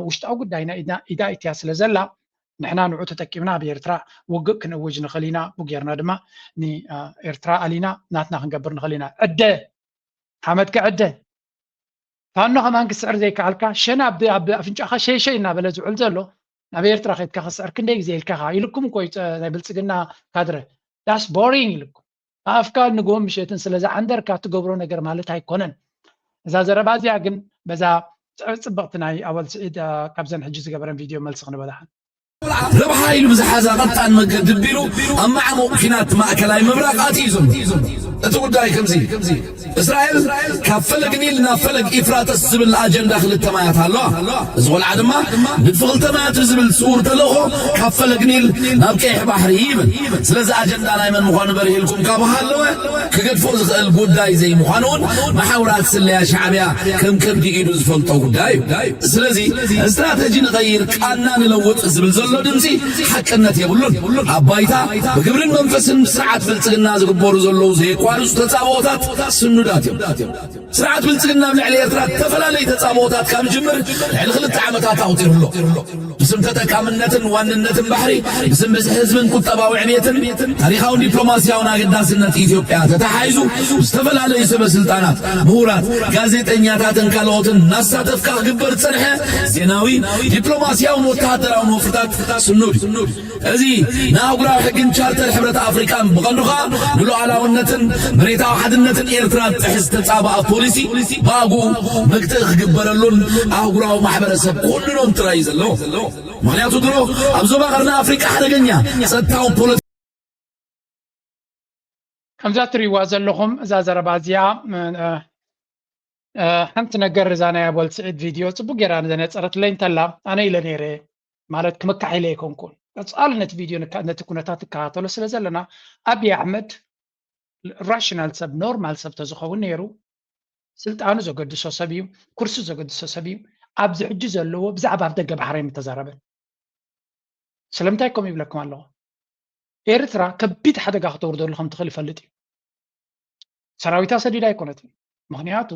ውሽጣዊ ጉዳይና ኢዳ ኢትያ ስለ ዘላ ንሕና ንዑ ተጠቂምና ኣብ ኤርትራ ውግእ ክንእውጅ ንኽእል ኢና። ብጌርና ድማ ንኤርትራ ኣሊና ናትና ክንገብር ንኽእል ኢና። ዕደ ሓመድካ ዕደ ፋኖ ከማን ክስዕር ዘይከኣልካ ሸን ኣብ ኣፍንጫኻ ሸይሸይ እናበለ ዝውዕል ዘሎ ናብ ኤርትራ ከድካ ክስዕር ክንደይ ግዜ ኢልካ ኢልኩም እኮ ናይ ብልፅግና ካድረ that's boring ኢልኩም ኣፍካ ንግሆን ምሸትን ስለ ዝዓንደርካ ትገብሮ ነገር ማለት ኣይኮነን። እዛ ዘረባ እዚኣ ግን በዛ ፅብቕቲ ናይ ኣወል ስዒድ ካብዘን ሕጂ ዝገበረን ቪድዮ መልሲ ክንበላሓን ረብሓ ኢሉ ብዝሓዛ ቀጣን መገዲ ቢሉ ኣብ ማዕሙቕ ኲናት ማእከላይ ምብራቕ ኣትዩ ዘሎ እቲ ጉዳይ ከምዚ እስራኤል ካብ ፈለግ ኒል ናብ ፈለግ ኢፍራጠስ ዝብል ኣጀንዳ ክልተ ማያት ኣለዋ። እዚ ቆልዓ ድማ ንድፊ ክልተ ማያት ዝብል ስውር ተልእኾ ካብ ፈለግ ኒል ናብ ቀይሕ ባሕሪ ይብል። ስለዚ ኣጀንዳ ናይ መን ምዃኑ በሪህልኩም ካብ ሃለወ ክገድፎ ዝኽእል ጉዳይ ዘይምዃኑ እውን መሓውራት ስለያ ሻዕብያ ከም ከብዲ ኢዱ ዝፈልጦ ጉዳይ እዩ። ስለዚ ስትራተጂ ንቐይር ቃና ንለውጥ ዝብል ዘሎ ድምፂ ሓቅነት የብሉን። ኣብ ባይታ ብግብርን መንፈስን ብስርዓት ብልፅግና ዝግበሩ ዘለዉ ዘየቋርፁ ተፃብኦታት ስኑዳት እዮም። ስርዓት ብልፅግና ኣብ ልዕሊ ኤርትራ ዝተፈላለዩ ተፃብኦታት ካብ ዝጅምር ልዕሊ ክልተ ዓመታት ኣቑፂሩ ኣሎ። ብስም ተጠቃምነትን ዋንነትን ባሕሪ፣ ብስም ብዝሒ ህዝብን ቁጠባዊ ዕብየትን ታሪኻውን ዲፕሎማስያውን ኣገዳስነት ኢትዮጵያ ተተሓሒዙ ዝተፈላለዩ ሰበ ስልጣናት፣ ምሁራት፣ ጋዜጠኛታትን ካልኦትን እናሳተፍካ ክግበር ዝፀንሐ ዜናዊ፣ ዲፕሎማስያውን ወተሃደራውን ወፍርታት ስኑድ እዩ። እዚ ንኣህጉራዊ ሕግን ቻርተር ሕብረት ኣፍሪቃን ብቐንዱ ኸኣ ንሉዓላውነትን መሬታዊ ሓድነትን ኤርትራ ዝጥሕስ ዝተጻብኣ ፖሊሲ ብኣግኡ መግትኢ ክግበረሉን ኣህጉራዊ ማሕበረሰብ ክኹንኖን ጥራይ እዩ ዘለዎ። ምኽንያቱ ድሮ ኣብ ዞባ ቀርኒ ኣፍሪቃ ሓደገኛ ጸጥታውን ፖለቲ ከምዛ ትሪእዋ ዘለኹም እዛ ዘረባ እዚኣ ሓንቲ ነገር እዛ ናይ ኣቦል ስዒድ ቪድዮ ፅቡቅ ገይራ ዘነፀረትለይ እንተላ ኣነ ኢለ ነይረ። ማለት ክምካሕ ኢለ ኣይኮንኩን። ቀፃሊ ነቲ ቪድዮ ነቲ ኩነታት ትከታተሎ ስለ ዘለና ኣብይ ኣሕመድ ራሽናል ሰብ ኖርማል ሰብ ተዝኸውን ነይሩ ስልጣኑ ዘገድሶ ሰብ እዩ፣ ኩርሱ ዘገድሶ ሰብ እዩ። ኣብዚ ሕጂ ዘለዎ ብዛዕባ ኣብ ደገ ባሕሪ ኣይምተዛረበን። ስለምንታይ ከምኡ ይብለኩም ኣለኹ? ኤርትራ ከቢድ ሓደጋ ክተውርደሉ ከም ትኽእል ይፈልጥ እዩ። ሰራዊታ ሰዲዳ ኣይኮነትን። ምክንያቱ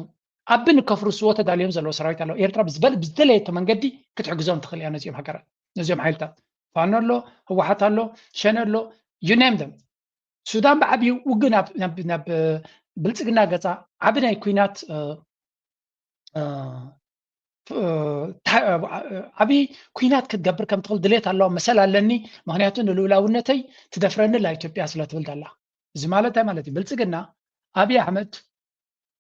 ኣብ ንከፍርስዎ ተዳልዮም ዘለዎ ሰራዊት ኣለዉ። ኤርትራ ብዝበል ብዝደለየቶ መንገዲ ክትሕግዞም ትኽእል እያ ነዚኦም ሃገራት፣ ነዚኦም ሓይልታት። ፋኖ ኣሎ፣ ህወሓት ኣሎ፣ ሸነ ኣሎ፣ you name them። ሱዳን ብዓብዩ ውግእ ናብ ብልፅግና ገፃ ዓቢ ናይ ኩናት ዓብዪ ኩናት ክትገብር ከም ትኽእል ድሌት ኣለዋ መሰል ኣለኒ፣ ምክንያቱ ንልኡላውነተይ ትደፍረኒ ኣላ ኢትዮጵያ ስለ ትብል ዘላ። እዚ ማለት እንታይ ማለት እዩ? ብልፅግና ኣብይ ኣሕመድ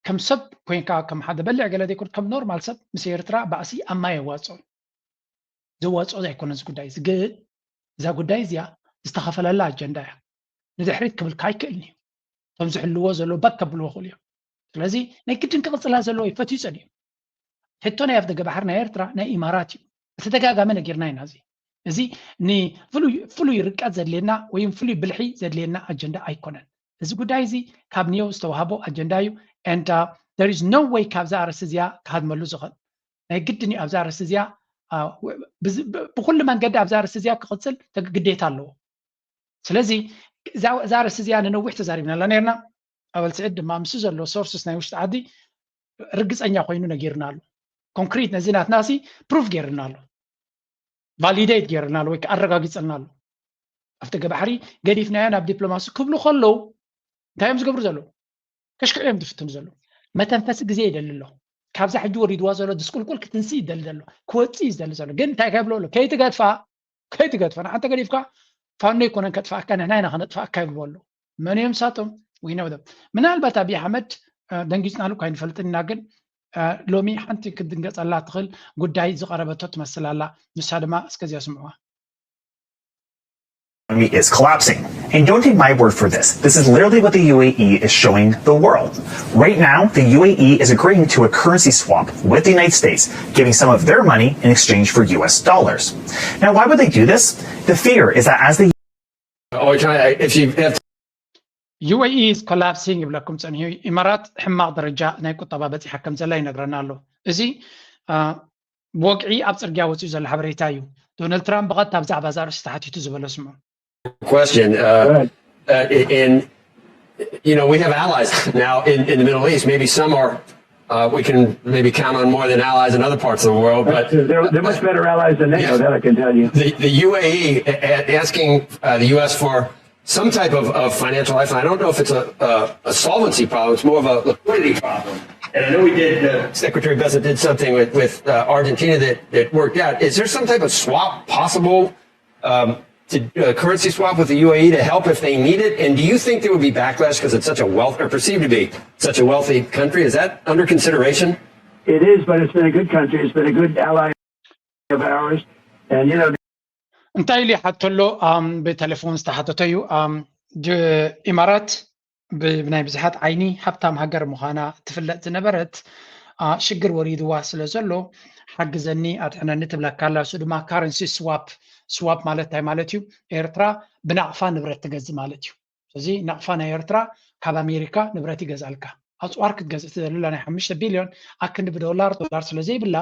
ከም ሰብ ኮይንካ ከም ሓደ በሊዕ ገለ ዘይኮን ከም ኖርማል ሰብ ምስ ኤርትራ ባእሲ ኣብ ማይ የዋፅኦ ዘዋፅኦ ዘይኮነ እዚ ጉዳይ እዚ ግን እዛ ጉዳይ እዚኣ ዝተኸፈለላ ኣጀንዳ እያ። ንድሕሪት ክብልካ ኣይክእልን እዩ። እቶም ዝሕልዎ ዘሎ ባክ ከብልዎ ክእሉ እዮም። ስለዚ ናይ ግድን ክቕፅላ ዘለዎ እዩ። ፈትዩ ፀኒሑ ሕቶ ናይ ኣፍደገ ባሕሪ ናይ ኤርትራ ናይ ኢማራት እዩ። ብተደጋጋሚ ነጊርና ኢና። እዚ እዚ ንፍሉይ ፍሉይ ርቀት ዘድልየና ወይም ፍሉይ ብልሒ ዘድልየና ኣጀንዳ ኣይኮነን። እዚ ጉዳይ እዚ ካብ ኒዮው ዝተዋህቦ ኣጀንዳ እዩ። And there is no way ካብዛ ኣርእስቲ እዚኣ ክሃድመሉ ዝኽእል ናይ ግድን እዩ። ኣብዛ ኣርእስቲ እዚኣ ብኩሉ መንገዲ ኣብዛ ኣርእስቲ እዚኣ ክቕፅል ግዴታ ኣለዎ። ስለዚ እዛ ኣርእስቲ እዚኣ ንነዊሕ ተዛሪብናላ ነርና። ኣበል ስዒድ ድማ ምስ ዘሎ ሶርስስ ናይ ውሽጢ ዓዲ ርግፀኛ ኮይኑ ነጊርና ኣሎ። ኮንክሪት ነዚ ናትና ሲ ፕሩፍ ገይርና ኣሎ፣ ቫሊዴት ገይርና ኣሎ ወይ ኣረጋጊፀልና ኣሎ። ኣፍደገ ባሕሪ ገዲፍናዮ ናብ ዲፕሎማሲ ክብሉ ከለዉ እንታይ እዮም ዝገብሩ ዘለዉ? ከሽክዑ እዮም ዝፍትኑ ዘለዉ። መተንፈሲ ግዜ ይደሊ ኣሎ። ካብዛ ሕጂ ወሪድዋ ዘሎ ድስቁልቁል ክትንስእ ይደሊ ዘሎ፣ ክወፅእ እዩ ዝደሊ ዘሎ። ግን እንታይ ከብሎ ኣሎ? ከይትገድፋ ከይትገድፋ ንሓንተ ገዲፍካ ፋኖ ኣይኮነን ከጥፋእካ ንሕና ኢና ከነጥፋእካ ይብልዎ ኣለዉ። መን እዮም ሳቶም? We know them። ምናልባት ኣብይ ኣሕመድ ደንጊፅናሉ እኳ ኣይንፈልጥን ኢና ግን ሎሚ ሓንቲ ክትድንገፀላ ትኽእል ጉዳይ ዝቐረበቶ ትመስል ኣላ። ንሳ ድማ እስከዚኣ ስምዕዋ። Economy is collapsing. And don't take my word for this. This is literally what the U A E is showing the world. Right now, the U A E is agreeing to a currency swap with the United States, giving some of their money in exchange for U S dollars. Now, why would they do this? The fear is that as the Oh, try if you have U A E is collapsing ይብለኩም ጸኒሑ። ኢማራት ሕማቕ ደረጃ ናይ ቁጠባ በጺሓ ከም ዘላ ይነግረና ኣሎ። እዚ ብወግዒ ኣብ ጽርግያ ወጺኡ ዘሎ ሓበሬታ እዩ። ዶናልድ ትራምፕ ብቐጥታ ብዛዕባ እዛ ኣርእስቲ ተሓቲቱ ዝበሎ ስምዑ። question. Uh, uh, and you know, we have allies now in, in the Middle East. Maybe some are. Uh, we can maybe count on more than allies in other parts of the world, but they're, they're much better allies than NATO. That I can tell you. The, the U A E asking uh, the U S for some type of, of financial lifeline. I don't know if it's a, a, a solvency problem. It's more of a liquidity problem. And I know we did. Uh, Secretary Bessent did something with, with uh, Argentina that, that worked out. Is there some type of swap possible um, to uh, currency swap with the U A E to help if they need it? And do you think there would be backlash because it's such a wealth or perceived to be such a wealthy country? Is that under consideration? It is, but it's been a good country. It's been a good ally of ours. And you know, እንታይ ኢሉ ይሓተሎ ብቴሌፎን ዝተሓተተ እዩ። ኢማራት ብናይ ብዙሓት ዓይኒ ሃብታም ሃገር ምዃና ትፍለጥ ዝነበረት ሽግር ወሪድዋ ስለ ዘሎ ሓግዘኒ ኣድሕነኒ ትብለካ ኣላ። እሱ ድማ ካረንሲ ስዋፕ። ስዋፕ ማለት እንታይ ማለት እዩ? ኤርትራ ብናቕፋ ንብረት ትገዝእ ማለት እዩ። ስለዚ ናቕፋ ናይ ኤርትራ ካብ ኣሜሪካ ንብረት ይገዝኣልካ። ኣፅዋር ክትገዝእ ትደልላ ናይ ሓሙሽተ ቢልዮን ኣክንዲ ብዶላር ዶላር ስለ ዘይብላ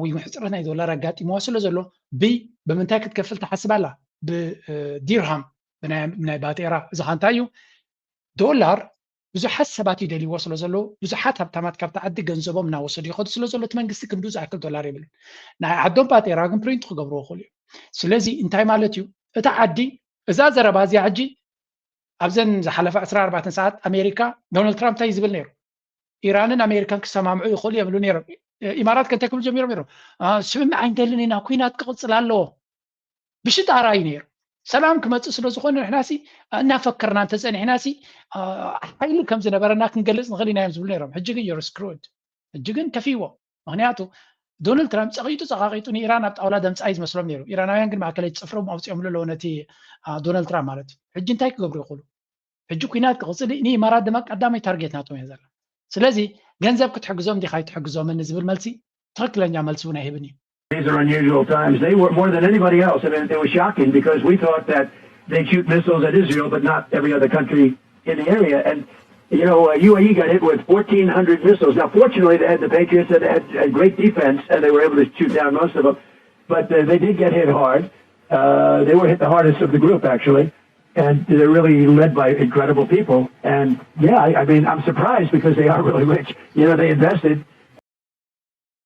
ወይ ሕፅረት ናይ ዶላር ኣጋጢምዋ ስለ ዘሎ ብይ ብምንታይ ክትከፍል ትሓስብ ኣላ? ብዲርሃም ብናይ ባጤራ። እዚ ኸ እንታይ እዩ? ዶላር ብዙሓት ሰባት ይደልይዎ ስለ ዘለዉ ብዙሓት ሃብታማት ካብቲ ዓዲ ገንዘቦም እናወሰዱ ይኸዱ ስለ ዘሎ እቲ መንግስቲ ክንዱ ዝኣክል ዶላር የብሉን። ናይ ዓዶም ባጤራ ግን ፕሪንት ክገብርዎ ይኽእሉ እዮም። ስለዚ እንታይ ማለት እዩ? እቲ ዓዲ እዛ ዘረባ እዚኣ ሕጂ ኣብዘን ዝሓለፈ ዕስራ ኣርባዕተ ሰዓት ኣሜሪካ ዶናልድ ትራምፕ እንታይ እዩ ዝብል ነይሩ? ኢራንን ኣሜሪካን ክሰማምዑ ይኽእሉ እዮም ይብሉ ነይሮም። ኢማራት ከ እንታይ ክብሉ ጀሚሮም ነይሮም? ስምምዕ ኣይንደልን ኢና፣ ኲናት ክቕፅል ኣለዎ። ብሽጣራ እዩ ነይሩ። ሰላም ክመፅእ ስለ ዝኾነ ንሕናሲ እናፈከርና እንተፀኒሕናሲ ሓይሊ ከም ዝነበረና ክንገልፅ ንኽእል ኢና እዮም ዝብሉ ነይሮም። ሕጂ ግን you're screwed። ሕጂ ግን ከፊዎ። ምክንያቱ ዶናልድ ትራምፕ ፀቒጡ ፀቓቒጡ ንኢራን ኣብ ጣውላ ደምፃ እዩ ዝመስሎም ነይሩ። ኢራናውያን ግን ማእከለይቲ ፅፍሮም ኣውፂኦምሉ ኣለዉ ነቲ ዶናልድ ትራምፕ ማለት እዩ። ሕጂ እንታይ ክገብሩ ይኽእሉ? ሕጂ ኲናት ክቕፅል ንኢማራት ድማ ቀዳማይ ታርጌት ናቶም እያ ዘላ። ስለዚ ገንዘብ ክትሕግዞም ዲኻ ኣይትሕግዞምን ዝብል መልሲ ትኽክለኛ መልሲ እውን ኣይህብን እዩ። These are unusual times. They were more than anybody else. I mean, it was shocking because we thought that they'd shoot missiles at Israel, but not every other country in the area. And you know, uh, U A E got hit with fourteen hundred missiles. Now, fortunately, they had the Patriots that had a great defense, and they were able to shoot down most of them. But uh, they did get hit hard. Uh, they were hit the hardest of the group, actually. And they're really led by incredible people. And yeah, I, I mean, I'm surprised because they are really rich. You know, they invested.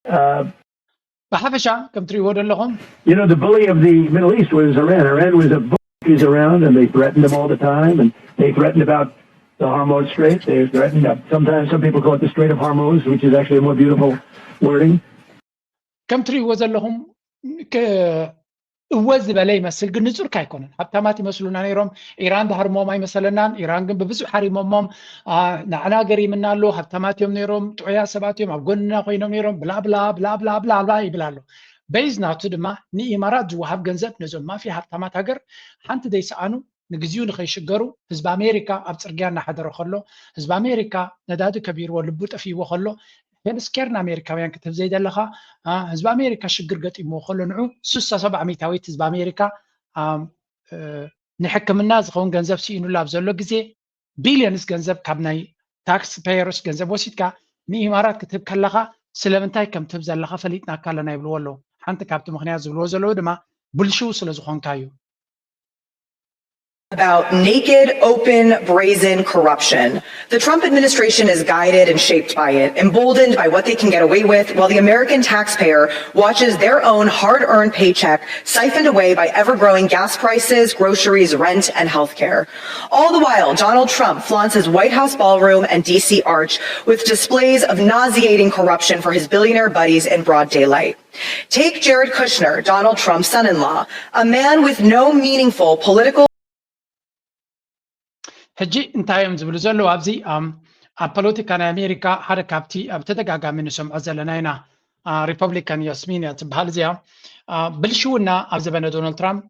Uh, ብሓፈሻ ከም ትሪእዎ ዘለኹም you know, the bully of the Middle East was Iran. Iran was a bully around, and they threatened them all the time, and they threatened about the Hormuz Strait. They threatened, uh, sometimes some people call it the Strait of Hormuz, which is actually a more beautiful wording. ከም ትሪእዎ ዘለኹም እወ ዝበለ ይመስል፣ ግን ንጹርካ ኣይኮነን። ሃብታማት ይመስሉና ነይሮም። ኢራን ዝሃርሞም ኣይመሰለናን። ኢራን ግን ብብዙሕ ሃሪሞሞም። ንዓና ገሪምና ኣሎ። ሃብታማት እዮም ነይሮም፣ ጥዑያ ሰባት እዮም፣ ኣብ ጎንና ኮይኖም ነይሮም። ብላ ብላ ብላ ብላ ብላ ብላ ይብል ኣሎ። በይዝ ናቱ ድማ ንኢማራት ዝወሃብ ገንዘብ ነዞም ማፊያ ሃብታማት ሃገር ሓንቲ ዘይሰኣኑ ንግዚኡ ንኸይሽገሩ ህዝቢ ኣሜሪካ ኣብ ፅርግያ እናሓደረ ከሎ፣ ህዝቢ ኣሜሪካ ነዳዲ ከቢርዎ ልቡ ጠፊእዎ ከሎ፣ ሄልስኬር ንኣሜሪካውያን ክትህብ ዘይደለኻ፣ ህዝቢ ኣሜሪካ ሽግር ገጢምዎ ከሎ ንዑ ስሳ ሰብዓ ሚታዊት ህዝቢ ኣሜሪካ ንሕክምና ዝኸውን ገንዘብ ስኢኑሉ ኣብ ዘሎ ግዜ ቢልዮንስ ገንዘብ ካብ ናይ ታክስ ፔየርስ ገንዘብ ወሲድካ ንኢማራት ክትህብ ከለኻ ስለምንታይ ከም ትህብ ዘለኻ ፈሊጥናካ ኣለና ይብልዎ ኣለዉ። ሓንቲ ካብቲ ምኽንያት ዝብልዎ ዘለዉ ድማ ብልሽው ስለ ዝኾንካ እዩ። About naked, open, brazen corruption. The Trump administration is guided and shaped by it, emboldened by what they can get away with, while the American taxpayer watches their own hard earned paycheck siphoned away by ever growing gas prices, groceries, rent, and healthcare. All the while, Donald Trump flaunts his White House ballroom and D C arch with displays of nauseating corruption for his billionaire buddies in broad daylight. Take Jared Kushner, Donald Trump's son in law, a man with no meaningful political. ሕጂ እንታይ እዮም ዝብሉ ዘለዉ ኣብዚ ኣብ ፖለቲካ ናይ ኣሜሪካ ሓደ ካብቲ ኣብ ተደጋጋሚ ንሰምዖ ዘለና ኢና። ሪፐብሊካን ያስሚን እያ ትበሃል እዚኣ። ብልሽውና ኣብ ዘበነ ዶናልድ ትራምፕ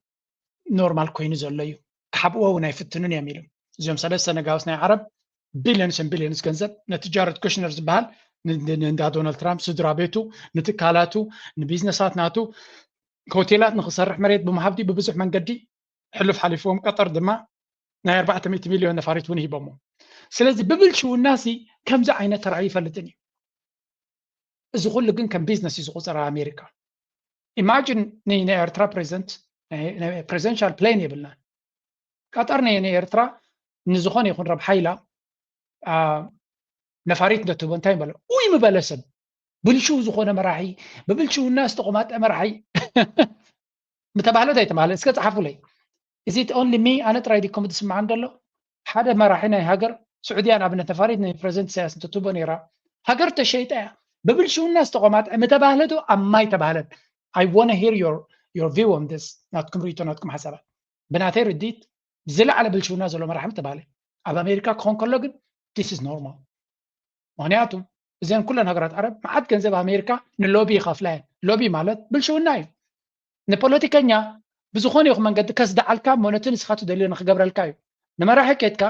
ኖርማል ኮይኑ ዘሎ እዩ። ክሓብእዎ እውን ኣይፍትኑን እዮም ኢሉ። እዚኦም ሰለስተ ነጋውስ ናይ ዓረብ ቢልዮንስ ን ቢልዮንስ ገንዘብ ነቲ ጃረድ ኩሽነር ዝበሃል ንእንዳ ዶናልድ ትራምፕ ስድራ ቤቱ ንትካላቱ ንቢዝነሳት ናቱ ሆቴላት ንክሰርሕ መሬት ብምሃብቲ ብብዙሕ መንገዲ ሕሉፍ ሓሊፍዎም ቀጠር ድማ ናይ ኣርባዕተ ሚእቲ ሚልዮን ነፋሪት እውን ሂቦሞ። ስለዚ ብብልሽውና ሲ ከምዚ ዓይነት ተራእዩ ይፈልጥን እዩ። እዚ ኩሉ ግን ከም ቢዝነስ እዩ ዝቁፀር ኣብ ኣሜሪካ። ኢማጂን ናይ ኤርትራ ፕሬዚደንት ፕሬዚደንሻል ፕሌን የብልናን። ቀጠር ናይ ኤርትራ ንዝኾነ ይኹን ረብሓ ኢላ ነፋሪት እንተትህቦ እንታይ ምበለ? ኡይ ምበለ ሰብ። ብልሽው ዝኾነ መራሒ፣ ብብልሽውና ዝተቆማጠ መራሒ ምተባህለ እንታይ ተባህለ? እስከ ጸሓፉለይ። Is it only me? ኣነ ጥራይ ድኩም ዝስምዓን ዘሎ? ሓደ መራሒ ናይ ሃገር ስዑድያ ንኣብነት ነፋሪት ንፕረዚደንት ኢሳያስ እንተትህቦ ነይራ ሃገር ተሸይጣ እያ። ብብልሽውና ዝተቆማጠ ምተባህለ ዶ ኣብ ማይ ተባህለት? I wanna hear your, your view on this. ናትኩም ርእይቶ፣ ናትኩም ሓሳባት። ብናተይ ርድኢት ዝለዓለ ብልሽውና ዘሎ መራሒ ምተባህለ ኣብ ኣሜሪካ ክኾን ከሎ ግን this is normal። ምክንያቱ እዘን ኩለን ሃገራት ዓረብ መዓት ገንዘብ ኣሜሪካ ንሎቢ ይኸፍላ እየን። ሎቢ ማለት ብልሽውና እዩ። ንፖለቲከኛ ብዝኾነ ይኹን መንገዲ ከስደዓልካ እሞ ነቲ ንስኻ ትደልዮ ንክገብረልካ እዩ። ንመራሒ ኬድካ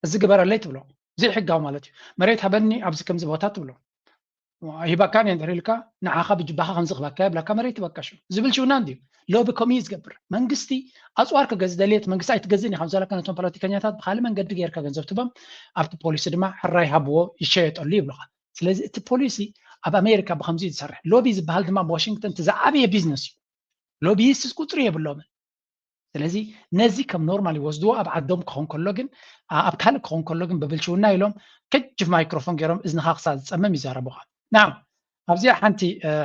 እዚ ግበረለይ ትብሎ፣ ዘይሕጋዊ ማለት እዩ። መሬት ሃበኒ ኣብዚ ከምዚ ቦታ ትብሎ። ሂባካን እየ እንድሕር ኢልካ ንዓኻ ብጅባኻ ከምዚ ክባካ የብላካ መሬት ይበቃ ሽዑ። እዚ ብልሽውና እንድዩ። ሎቢ ከምኡ እዩ ዝገብር። መንግስቲ ኣፅዋር ክገዝእ ደልየ እቲ መንግስቲ ኣይትገዝእን ኢኻ ምስ በለካ ነቶም ፖለቲከኛታት ብካልእ መንገዲ ገይርካ ገንዘብ ትህቦም ኣብቲ ፖሊሲ ድማ ሕራይ ሃብዎ ይሸየጠሉ ይብሉኻ። ስለዚ እቲ ፖሊሲ ኣብ ኣሜሪካ ብከምዚ እዩ ዝሰርሕ። ሎቢ ዝበሃል ድማ ኣብ ዋሽንግተን እቲ ዝዓበየ ቢዝነስ እዩ። ሎቢይስትስ ቁፅሪ የብሎምን። ስለዚ ነዚ ከም ኖርማል ይወስድዎ። ኣብ ዓዶም ክኾን ከሎ ግን ኣብ ካልእ ክኾን ከሎ ግን ብብልሽውና ኢሎም ከጅፍ ማይክሮፎን ገይሮም እዝንኻ ክሳብ ዝፀመም ይዛረቡኻ። ናው ኣብዚኣ ሓንቲ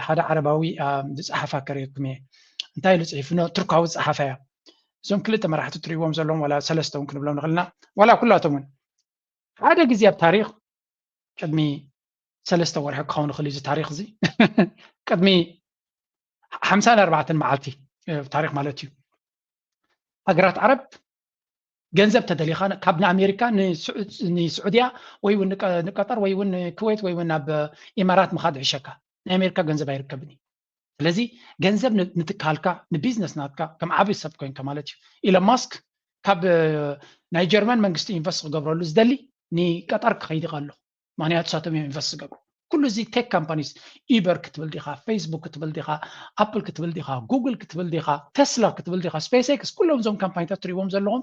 ሓደ ዓረባዊ ዝፀሓፋ ከርእየኩም እየ። እንታይ ኢሉ ፅሒፉ? ቱርካዊ ዝፀሓፋ እያ። እዞም ክልተ መራሕቲ ትሪእዎም ዘለዎም ዋላ ሰለስተ እውን ክንብሎም ንኽእልና ዋላ ኩላቶም እውን ሓደ ግዜ ኣብ ታሪክ ቅድሚ ሰለስተ ወርሒ ክኸውን ይኽእል እዩ እዚ ታሪክ እዚ ቅድሚ ሓምሳን ኣርባዕተን መዓልቲ ታሪክ ማለት እዩ። ሃገራት ዓረብ ገንዘብ ተደሊኻ ካብ ንኣሜሪካ ንስዑድያ ወይ እውን ንቀጠር ወይ እውን ንክወይት ወይ እውን ናብ ኢማራት ምኻድ ይሕሸካ። ናይ ኣሜሪካ ገንዘብ ኣይርከብን እዩ። ስለዚ ገንዘብ ንትካልካ ንቢዝነስ ናትካ ከም ዓብዪ ሰብ ኮይንካ ማለት እዩ። ኢሎን ማስክ ካብ ናይ ጀርመን መንግስቲ ኢንቨስት ክገብረሉ ዝደሊ ንቀጠር ክኸይድ ይቐሎ። ምክንያቱ ሳቶም እዮም ኢንቨስት ዝገብሩ። ኩሉ እዚ ቴክ ካምፓኒስ፣ ኢበር ክትብል ዲኻ፣ ፌስቡክ ክትብል ዲኻ፣ ኣፕል ክትብል ዲኻ፣ ጉግል ክትብል ዲኻ፣ ቴስላ ክትብል ዲኻ፣ ስፔስ ኤክስ፣ ኩሎም እዞም ካምፓኒታት ትሪእዎም ዘለኹም፣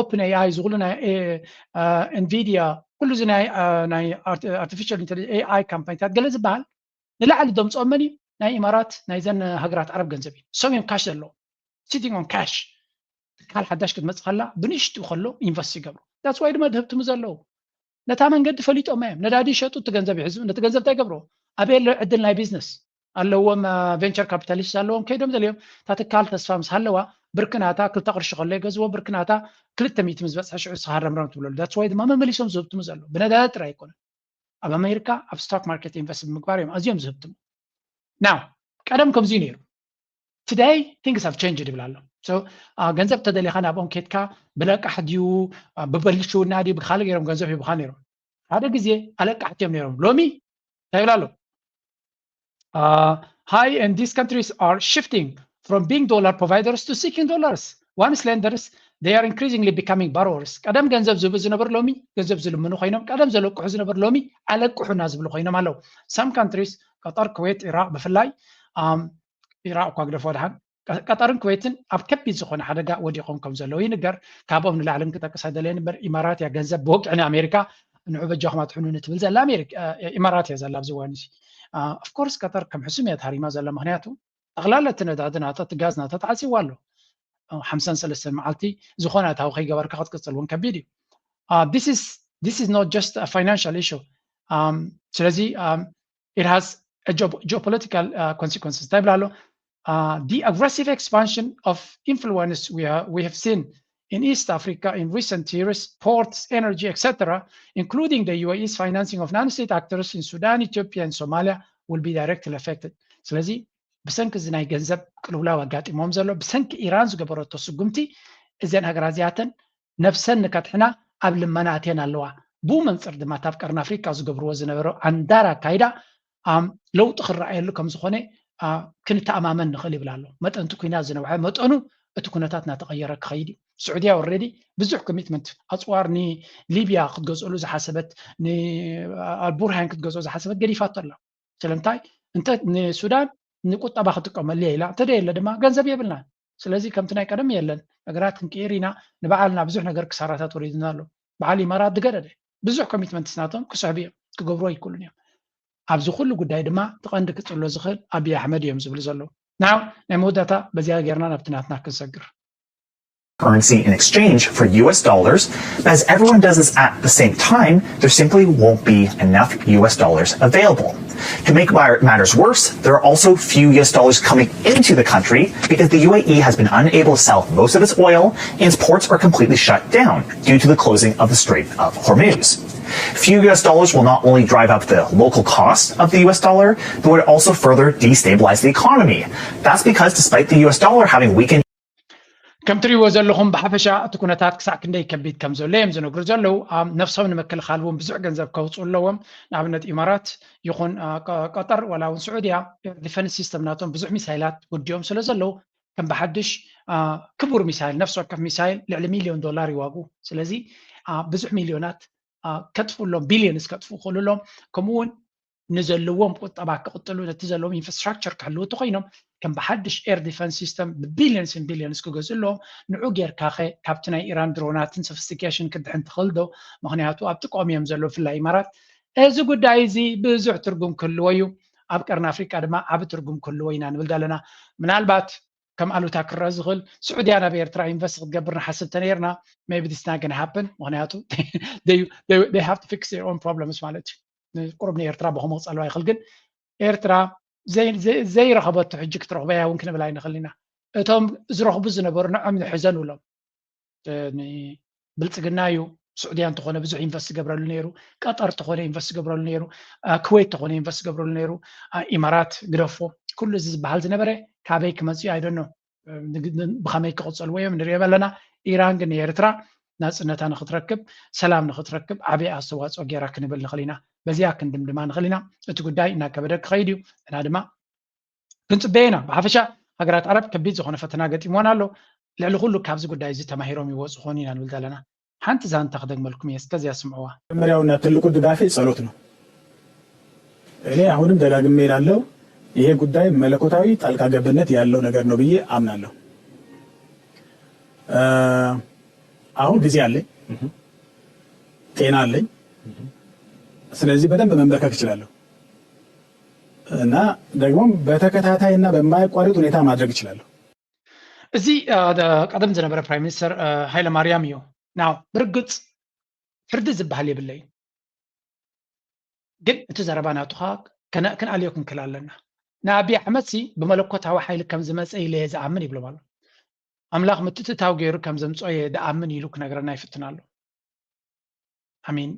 ኦፕን ኤኣይ፣ ዝኩሉ ናይ ኤንቪዲያ፣ ኩሉ እዚ ናይ ኣርቲፊሻል ኢንቴሊጀንስ ኤኣይ ካምፓኒታት ገለ ዝበሃል ንላዕሊ ደምፅኦም መን እዩ? ናይ ኢማራት፣ ናይዘን ሃገራት ዓረብ ገንዘብ እዩ። እሶም እዮም ካሽ ዘለዎም፣ ሲቲንግ ኦን ካሽ። ትካል ሓዳሽ ክትመፅእ ከላ ብንእሽትኡ ከሎ ኢንቨስት ይገብሩ። ዳትስ ዋይ ድማ ድህብትሙ ዘለዉ። ነታ መንገዲ ፈሊጦም እዮም። ነዳዲ ይሸጡ፣ እቲ ገንዘብ ይሕዙ። ነቲ ገንዘብ እንታይ ይገብርዎ? ኣበይ ኣሎ ዕድል ናይ ቢዝነስ ኣለዎም? ቬንቸር ካፒታሊስት ኣለዎም። ከይዶም ዘልዮም እታ ትካል ተስፋ ምስ ሃለዋ፣ ብርክናታ ክልተ ቅርሺ ከሎ ይገዝዎ፣ ብርክናታ ክልተ ሚእቲ ምስ በፅሐ ሽዑ ስኻ ረምረም ትብለሉ። ዳትስ ዋይ ድማ መመሊሶም ዝህብትሙ ዘለዉ። ብነዳዲ ጥራይ ኣይኮነን። ኣብ ኣሜሪካ ኣብ ስቶክ ማርኬት ኢንቨስት ብምግባር እዮም ኣዝዮም ዝህብትሙ። ናው ቀደም ከምዚ ነይሩ። Today things have changed ይብል ኣሎ። ገንዘብ ተደሊኻ ናብኦም ኬድካ ብለቃሕ ድዩ ብበልሽውና ድዩ ብካልእ ገይሮም ገንዘብ ሂቡካ ነይሮም። ሓደ ግዜ ኣለቃሕቲ እዮም ነይሮም። ሎሚ እንታይ ይብል ኣሎ? Hi, and these countries are shifting from being dollar providers to seeking dollars. Once lenders, they are increasingly becoming borrowers. ቀደም ገንዘብ ዝህቡ ዝነበሩ ሎሚ ገንዘብ ዝልምኑ ኮይኖም፣ ቀደም ዘለቅሑ ዝነበሩ ሎሚ ኣለቅሑና ዝብሉ ኮይኖም ኣለዉ። Some countries፣ ቀጠር፣ ኩዌት፣ ኢራቅ ብፍላይ፣ ኢራቅ እኳ ግደፎ ድሓን፣ ቀጠርን ኩዌትን ኣብ ከቢድ ዝኾነ ሓደጋ ወዲቖም ከም ዘለዉ ይንገር። ካብኦም ንላዕልን ክጠቅስ ኣይደለየን እምበር፣ ኢማራት እያ ገንዘብ ብወግዒ ንኣሜሪካ ንዑ በጃኹም ኣድሕኑኒ ትብል ዘላ ኣሜሪካ፣ ኢማራት እያ ዘላ ኣብዚ እዋን እዚ። ኦፍኮርስ ቀጠር ከም ሕሱም እያ ተሃሪማ ዘላ፣ ምክንያቱ ጠቕላላ እቲ ነዳዲ ናታ፣ እቲ ጋዝ ናታ ተዓፂዋ ኣሎ። ሓምሳን ሰለስተን መዓልቲ ዝኾነ ኣታዊ ከይገበርካ ክትቅፅል እውን ከቢድ እዩ። This is not just a financial issue. ስለዚ it has geopolitical consequences እንታይ ይብል ኣሎ? The aggressive expansion of influence we have seen in East Africa in recent years, ports, energy, et cetera, including the U A E's financing of non-state actors in Sudan, Ethiopia, and Somalia will be directly affected. ስለዚ ብሰንኪ እዚ ናይ ገንዘብ ቅልውላው ኣጋጢሞም ዘሎ፣ ብሰንኪ ኢራን ዝገበረቶ ስጉምቲ፣ እዘን ሃገራት እዚኣተን ነብሰን ንከድሕና ኣብ ልመና ኣትየን ኣለዋ። ብኡ መንፅር ድማ እታ ኣብ ቀርኒ ኣፍሪካ ዝገብርዎ ዝነበረ ኣንዳር ኣካይዳ ለውጢ ክረኣየሉ ከም ዝኾነ ክንተኣማመን ንኽእል ይብል ኣሎ። መጠን እቲ ኩናት ዝነውሐ መጠኑ እቲ ኩነታት እናተቐየረ ክኸይድ እዩ። ስዑድያ ኦልሬዲ ብዙሕ ኮሚትመንት፣ ኣፅዋር ንሊብያ ክትገዝእሉ ዝሓሰበት፣ ንኣልቡርሃን ክትገዝኦ ዝሓሰበት ገዲፋቶ ኣላ። ስለምንታይ? እንተ ንሱዳን ንቁጠባ ክጥቀመሉ እየ ኢላ፣ እንተደየለ ድማ ገንዘብ የብልናን። ስለዚ ከምቲ ናይ ቀደም የለን፣ ነገራት ክንቅይር ኢና፣ ንባዕልና ብዙሕ ነገር ክሳራታት ወሪድና ኣሎ። በዓል ኢማራት ዝገደደ ብዙሕ ኮሚትመንትስ ናቶም ክስሕቡ እዮም፣ ክገብሩ ኣይክእሉን እዮም። ኣብዚ ኩሉ ጉዳይ ድማ እቲ ቀንዲ ክፅሎ ዝኽእል ኣብይ ኣሕመድ እዮም ዝብሉ ዘለዉ። ናው ናይ መወዳእታ በዚኣ ጌርና ናብቲ ናትና ክንሰግር። Currency in exchange for U S dollars, but as everyone does this at the same time, there simply won't be enough U S dollars available. To make matters worse, there are also few U S dollars coming into the country because the U A E has been unable to sell most of its oil and its ports are completely shut down due to the closing of the Strait of Hormuz. Few U S dollars will not only drive up the local cost of the U S dollar, but would also further destabilize the economy. That's because despite the U S dollar having weakened ከም ትሪእዎ ዘለኹም ብሓፈሻ እቲ ኩነታት ክሳዕ ክንደይ ከቢድ ከም ዘሎ እዮም ዝነግሩ ዘለዉ። ነብሶም ንምክልኻል እውን ብዙሕ ገንዘብ ከውፅኡ ኣለዎም። ንኣብነት ኢማራት ይኹን ቀጠር ዋላ እውን ስዑድያ ዲፈንስ ሲስተም ናቶም ብዙሕ ሚሳይላት ወዲኦም ስለ ዘለዉ ከም ብሓድሽ ክቡር ሚሳይል፣ ነፍሲ ወከፍ ሚሳይል ልዕሊ ሚልዮን ዶላር ይዋጉ። ስለዚ ብዙሕ ሚልዮናት ከጥፍኡ ኣሎም፣ ቢልዮንስ ከጥፍኡ ክእሉ ኣሎም። ከምኡ እውን ንዘለዎም ቁጠባ ክቕጥሉ፣ ነቲ ዘለዎም ኢንፍራስትራክቸር ክሕልዉ እንተኮይኖም ከም ብሓድሽ ኤር ዲፈንስ ሲስተም ብቢልዮንስን ቢልዮንስ ክገዝኡ ኣለዎም። ንዑ ጌርካ ከ ካብቲ ናይ ኢራን ድሮናትን ሶፊስቲኬሽን ክድሕን ትኽእል ዶ? ምክንያቱ ኣብ ጥቅኦም እዮም ዘለዉ፣ ብፍላይ ኢማራት። እዚ ጉዳይ እዚ ብዙሕ ትርጉም ክህልዎ እዩ። ኣብ ቀርኒ ኣፍሪቃ ድማ ዓቢ ትርጉም ክህልዎ ኢና ንብል ዘለና። ምናልባት ከም ኣሉታ ክረአ ዝኽእል፣ ስዑድያ ናብ ኤርትራ ኢንቨስት ክትገብር ንሓስብ ተነይርና፣ maybe this not gonna happen። ምክንያቱ they have to fix their own problems ማለት እዩ። ቁሩብ ንኤርትራ ብኸምኡ ክፀልዋ ይኽእል። ግን ኤርትራ ዘይረኸበቶ ሕጂ ክትረኽበያ እውን ክንብል ኣይንኽእል ኢና። እቶም ዝረኽቡ ዝነበሩ ንዖም ንሕዘን ውሎም። ብልፅግና እዩ። ስዑድያ እንተኾነ ብዙሕ ኢንቨስት ይገብረሉ ነይሩ። ቀጠር እንተኾነ ኢንቨስት ይገብረሉ ነይሩ። ኩዌት እንተኾነ ኢንቨስት ይገብረሉ ነይሩ። ኢማራት ግደፎ። ኩሉ እዚ ዝበሃል ዝነበረ ካበይ ክመፅእ ኣይደኖ፣ ብኸመይ ክቕፀልዎ እዮም ንሪኦ ኣለና። ኢራን ግን ንኤርትራ ናፅነታ ንክትረክብ፣ ሰላም ንክትረክብ ዓብዪ ኣስተዋፅኦ ገይራ ክንብል ንኽእል ኢና። በዚኣ ክንድምድማ ንኽእል ኢና። እቲ ጉዳይ እናከበደ ክኸይድ እዩ። ንሕና ድማ ክንፅበየ ኢና። ብሓፈሻ ሃገራት ዓረብ ከቢድ ዝኾነ ፈተና ገጢምወን ኣሎ። ልዕሊ ኩሉ ካብዚ ጉዳይ እዚ ተማሂሮም ይወፁ ኾኑ ኢና ንብል ዘለና። ሓንቲ ዛንታ ክደግመልኩም እየ፣ እስከዚያ ስምዕዋ። መጀመሪያውና ትልቁ ድጋፌ ጸሎት ነው። እኔ አሁንም ደጋግሜ እላለሁ፣ ይሄ ጉዳይ መለኮታዊ ጣልቃ ገብነት ያለው ነገር ነው ብዬ አምናለሁ። አሁን ጊዜ አለኝ፣ ጤና አለኝ። ስለዚህ በደንብ መመልከት እችላለሁ እና ደግሞም በተከታታይ እና በማያቋርጥ ሁኔታ ማድረግ እችላለሁ። እዚ ቀደም ዝነበረ ፕራይም ሚኒስተር ሃይለ ማርያም እዩ። ናው ብርግፅ ፍርዲ ዝበሃል የብለይ፣ ግን እቲ ዘረባ ናቱ ከዓ ክንኣልዮ ክንክል ኣለና። ንኣብይ ኣሕመድ ሲ ብመለኮታዊ ሓይሊ ከም ዝመፀ ኢለ እየ ዝኣምን ይብሎም ኣሎ። ኣምላኽ ምትእትታው ገይሩ ከም ዘምፅኦ እየ ዝኣምን ኢሉ ክነግረና ይፍትን ኣሎ። ኣሚን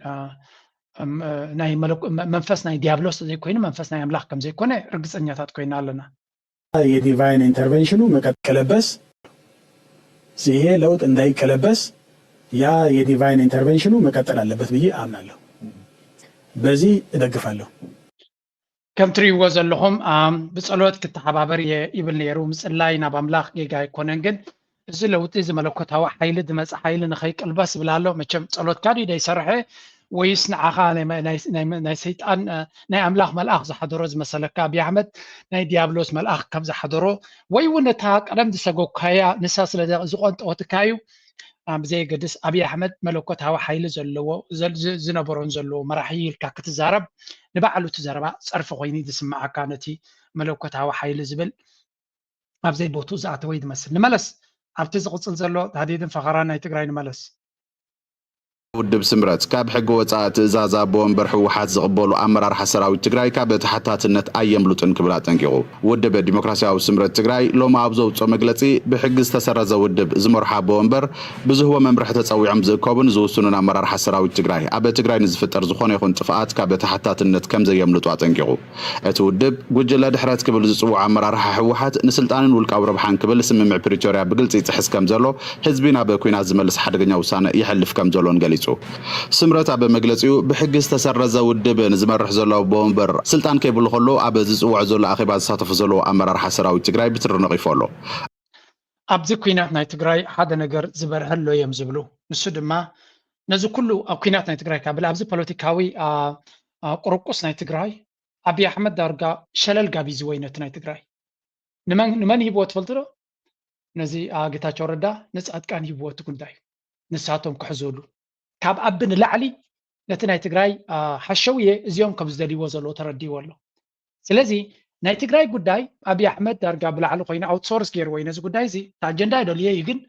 ናይ መንፈስ ናይ ዲያብሎስ ዘይኮይኑ መንፈስ ናይ ኣምላኽ ከም ዘይኮነ ርግፀኛታት ኮይና ኣለና። የዲቫይን ኢንተርቨንሽኑ መቀለበስ ይሄ ለውጥ እንዳይቀለበስ ያ የዲቫይን ኢንተርቨንሽኑ መቀጠል አለበት ብዬ አምናለሁ። በዚህ እደግፋለሁ። ከም ትሪእዎ ዘለኹም ብጸሎት ክተሓባበር እየ ይብል ነይሩ። ምጽላይ ናብ ኣምላኽ ጌጋ ኣይኮነን፣ ግን እዚ ለውጢ እዚ መለኮታዊ ሓይሊ ዝመጽእ ሓይሊ ንኸይቅልበስ ይብል ኣሎ። መቸም ጸሎትካ ድዩ ዘይሰርሐ ወይስ ንዓኻ ናይ ሰይጣን ናይ ኣምላኽ መልኣኽ ዝሓደሮ ዝመሰለካ ኣብይ ኣሕመድ ናይ ዲያብሎስ መልኣኽ ከም ዝሓደሮ ወይ እውን ነታ ቀደም ዝሰጎግካያ ንሳ ስለ ዝቆንጠወትካ እዩ። ብዘየገድስ ኣብይ ኣሕመድ መለኮታዊ ሓይሊ ዘለዎ ዝነበሮን ዘለዎ መራሒ ኢልካ ክትዛረብ ንባዕሉ እቲ ዘረባ ጸርፊ ኮይኑ ዝስምዓካ ነቲ መለኮታዊ ሓይሊ ዝብል ኣብ ዘይቦትኡ ዝኣተወ እዩ ዝመስል። ንመለስ ኣብቲ ዝቕጽል ዘሎ ታህዲድን ፈኸራን ናይ ትግራይ ንመለስ። ውድብ ስምረት ካብ ሕጊ ወፃኢ ትእዛዝ ኣቦ ወንበር ህወሓት ዝቕበሉ ኣመራርሓ ሰራዊት ትግራይ ካብ ተሓታትነት ኣየምልጡን ክብል ኣጠንቂቑ። ውድብ ዲሞክራሲያዊ ስምረት ትግራይ ሎሚ ኣብ ዘውፅኦ መግለፂ ብሕጊ ዝተሰረዘ ውድብ ዝመርሖ ኣቦ ወንበር ብዝህቦ መምርሒ ተፀዊዖም ዝእከቡን ዝውስኑን ኣመራርሓ ሰራዊት ትግራይ ኣብ ትግራይ ንዝፍጠር ዝኾነ ይኹን ጥፍኣት ካብ ተሓታትነት ከም ዘየምልጡ ኣጠንቂቑ። እቲ ውድብ ጉጅለ ድሕረት ክብል ዝፅውዖ ኣመራርሓ ህወሓት ንስልጣንን ውልቃዊ ረብሓን ክብል ስምምዕ ፕሪቶርያ ብግልፂ ይፅሕስ ከም ዘሎ ህዝቢ ናብ ኲናት ዝመልስ ሓደገኛ ውሳነ የሕልፍ ከም ዘሎን ገሊፁ። ስምረት ኣብ መግለፂኡ ብሕጊ ዝተሰረዘ ውድብ ንዝመርሕ ዘሎ ኣቦ ወንበር ስልጣን ከይብሉ ከሎ ኣብ ዝፅውዖ ዘሎ ኣኼባ ዝሳተፉ ዘለዉ ኣመራርሓ ሰራዊት ትግራይ ብትሪ ነቒፉ ኣሎ። ኣብዚ ኲናት ናይ ትግራይ ሓደ ነገር ዝበርሀ ኣሎ እዮም ዝብሉ። ንሱ ድማ ነዚ ኩሉ ኣብ ኲናት ናይ ትግራይ ካብል ኣብዚ ፖለቲካዊ ቁርቁስ ናይ ትግራይ ኣብይ ኣሕመድ ዳርጋ ሸለል ጋቢዝዎ እዩ ነቲ ናይ ትግራይ። ንመን ሂብዎ ትፈልጡ ዶ? ነዚ ጌታቸው ረዳ ንፃድቃን ሂብዎ እቲ ጉዳይ ንሳቶም ክሕዝሉ ካብ ኣቢ ንላዕሊ ነቲ ናይ ትግራይ ሓሸውየ እዚኦም ከም ዝደልይዎ ዘለዎ ተረዲዎ ኣሎ። ስለዚ ናይ ትግራይ ጉዳይ ኣብይ ኣሕመድ ዳርጋ ብላዕሊ ኮይኑ ኣውትሶርስ ገይርዎ እዩ ነዚ ጉዳይ እዚ። እቲ ኣጀንዳ የደልዮ እዩ ግን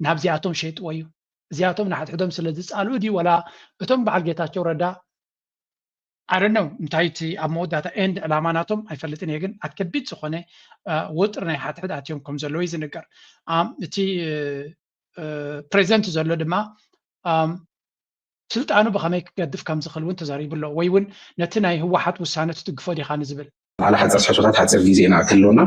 ናብዚኣቶም ሸይጥዎ እዩ። እዚኣቶም ንሓድሕዶም ስለ ዝፃልኡ ድዩ ወላ እቶም በዓል ጌታቸው ረዳ ኣረነው እንታይ እቲ ኣብ መወዳእታ ኤንድ ዕላማ ናቶም ኣይፈልጥን እየ ግን ኣከቢድ ዝኾነ ውጥር ናይ ሓድሕድ ኣትዮም ከም ዘለዉ እዩ ዝንገር። እቲ ፕሬዚደንት ዘሎ ድማ ስልጣኑ ብኸመይ ክገድፍ ከም ዝኽእል እውን ተዛሪቡ ኣሎ ወይ እውን ነቲ ናይ ህወሓት ውሳነ ትድግፎ ዲኻ ንዝብል على حتى صحة حتى في زينا كلونا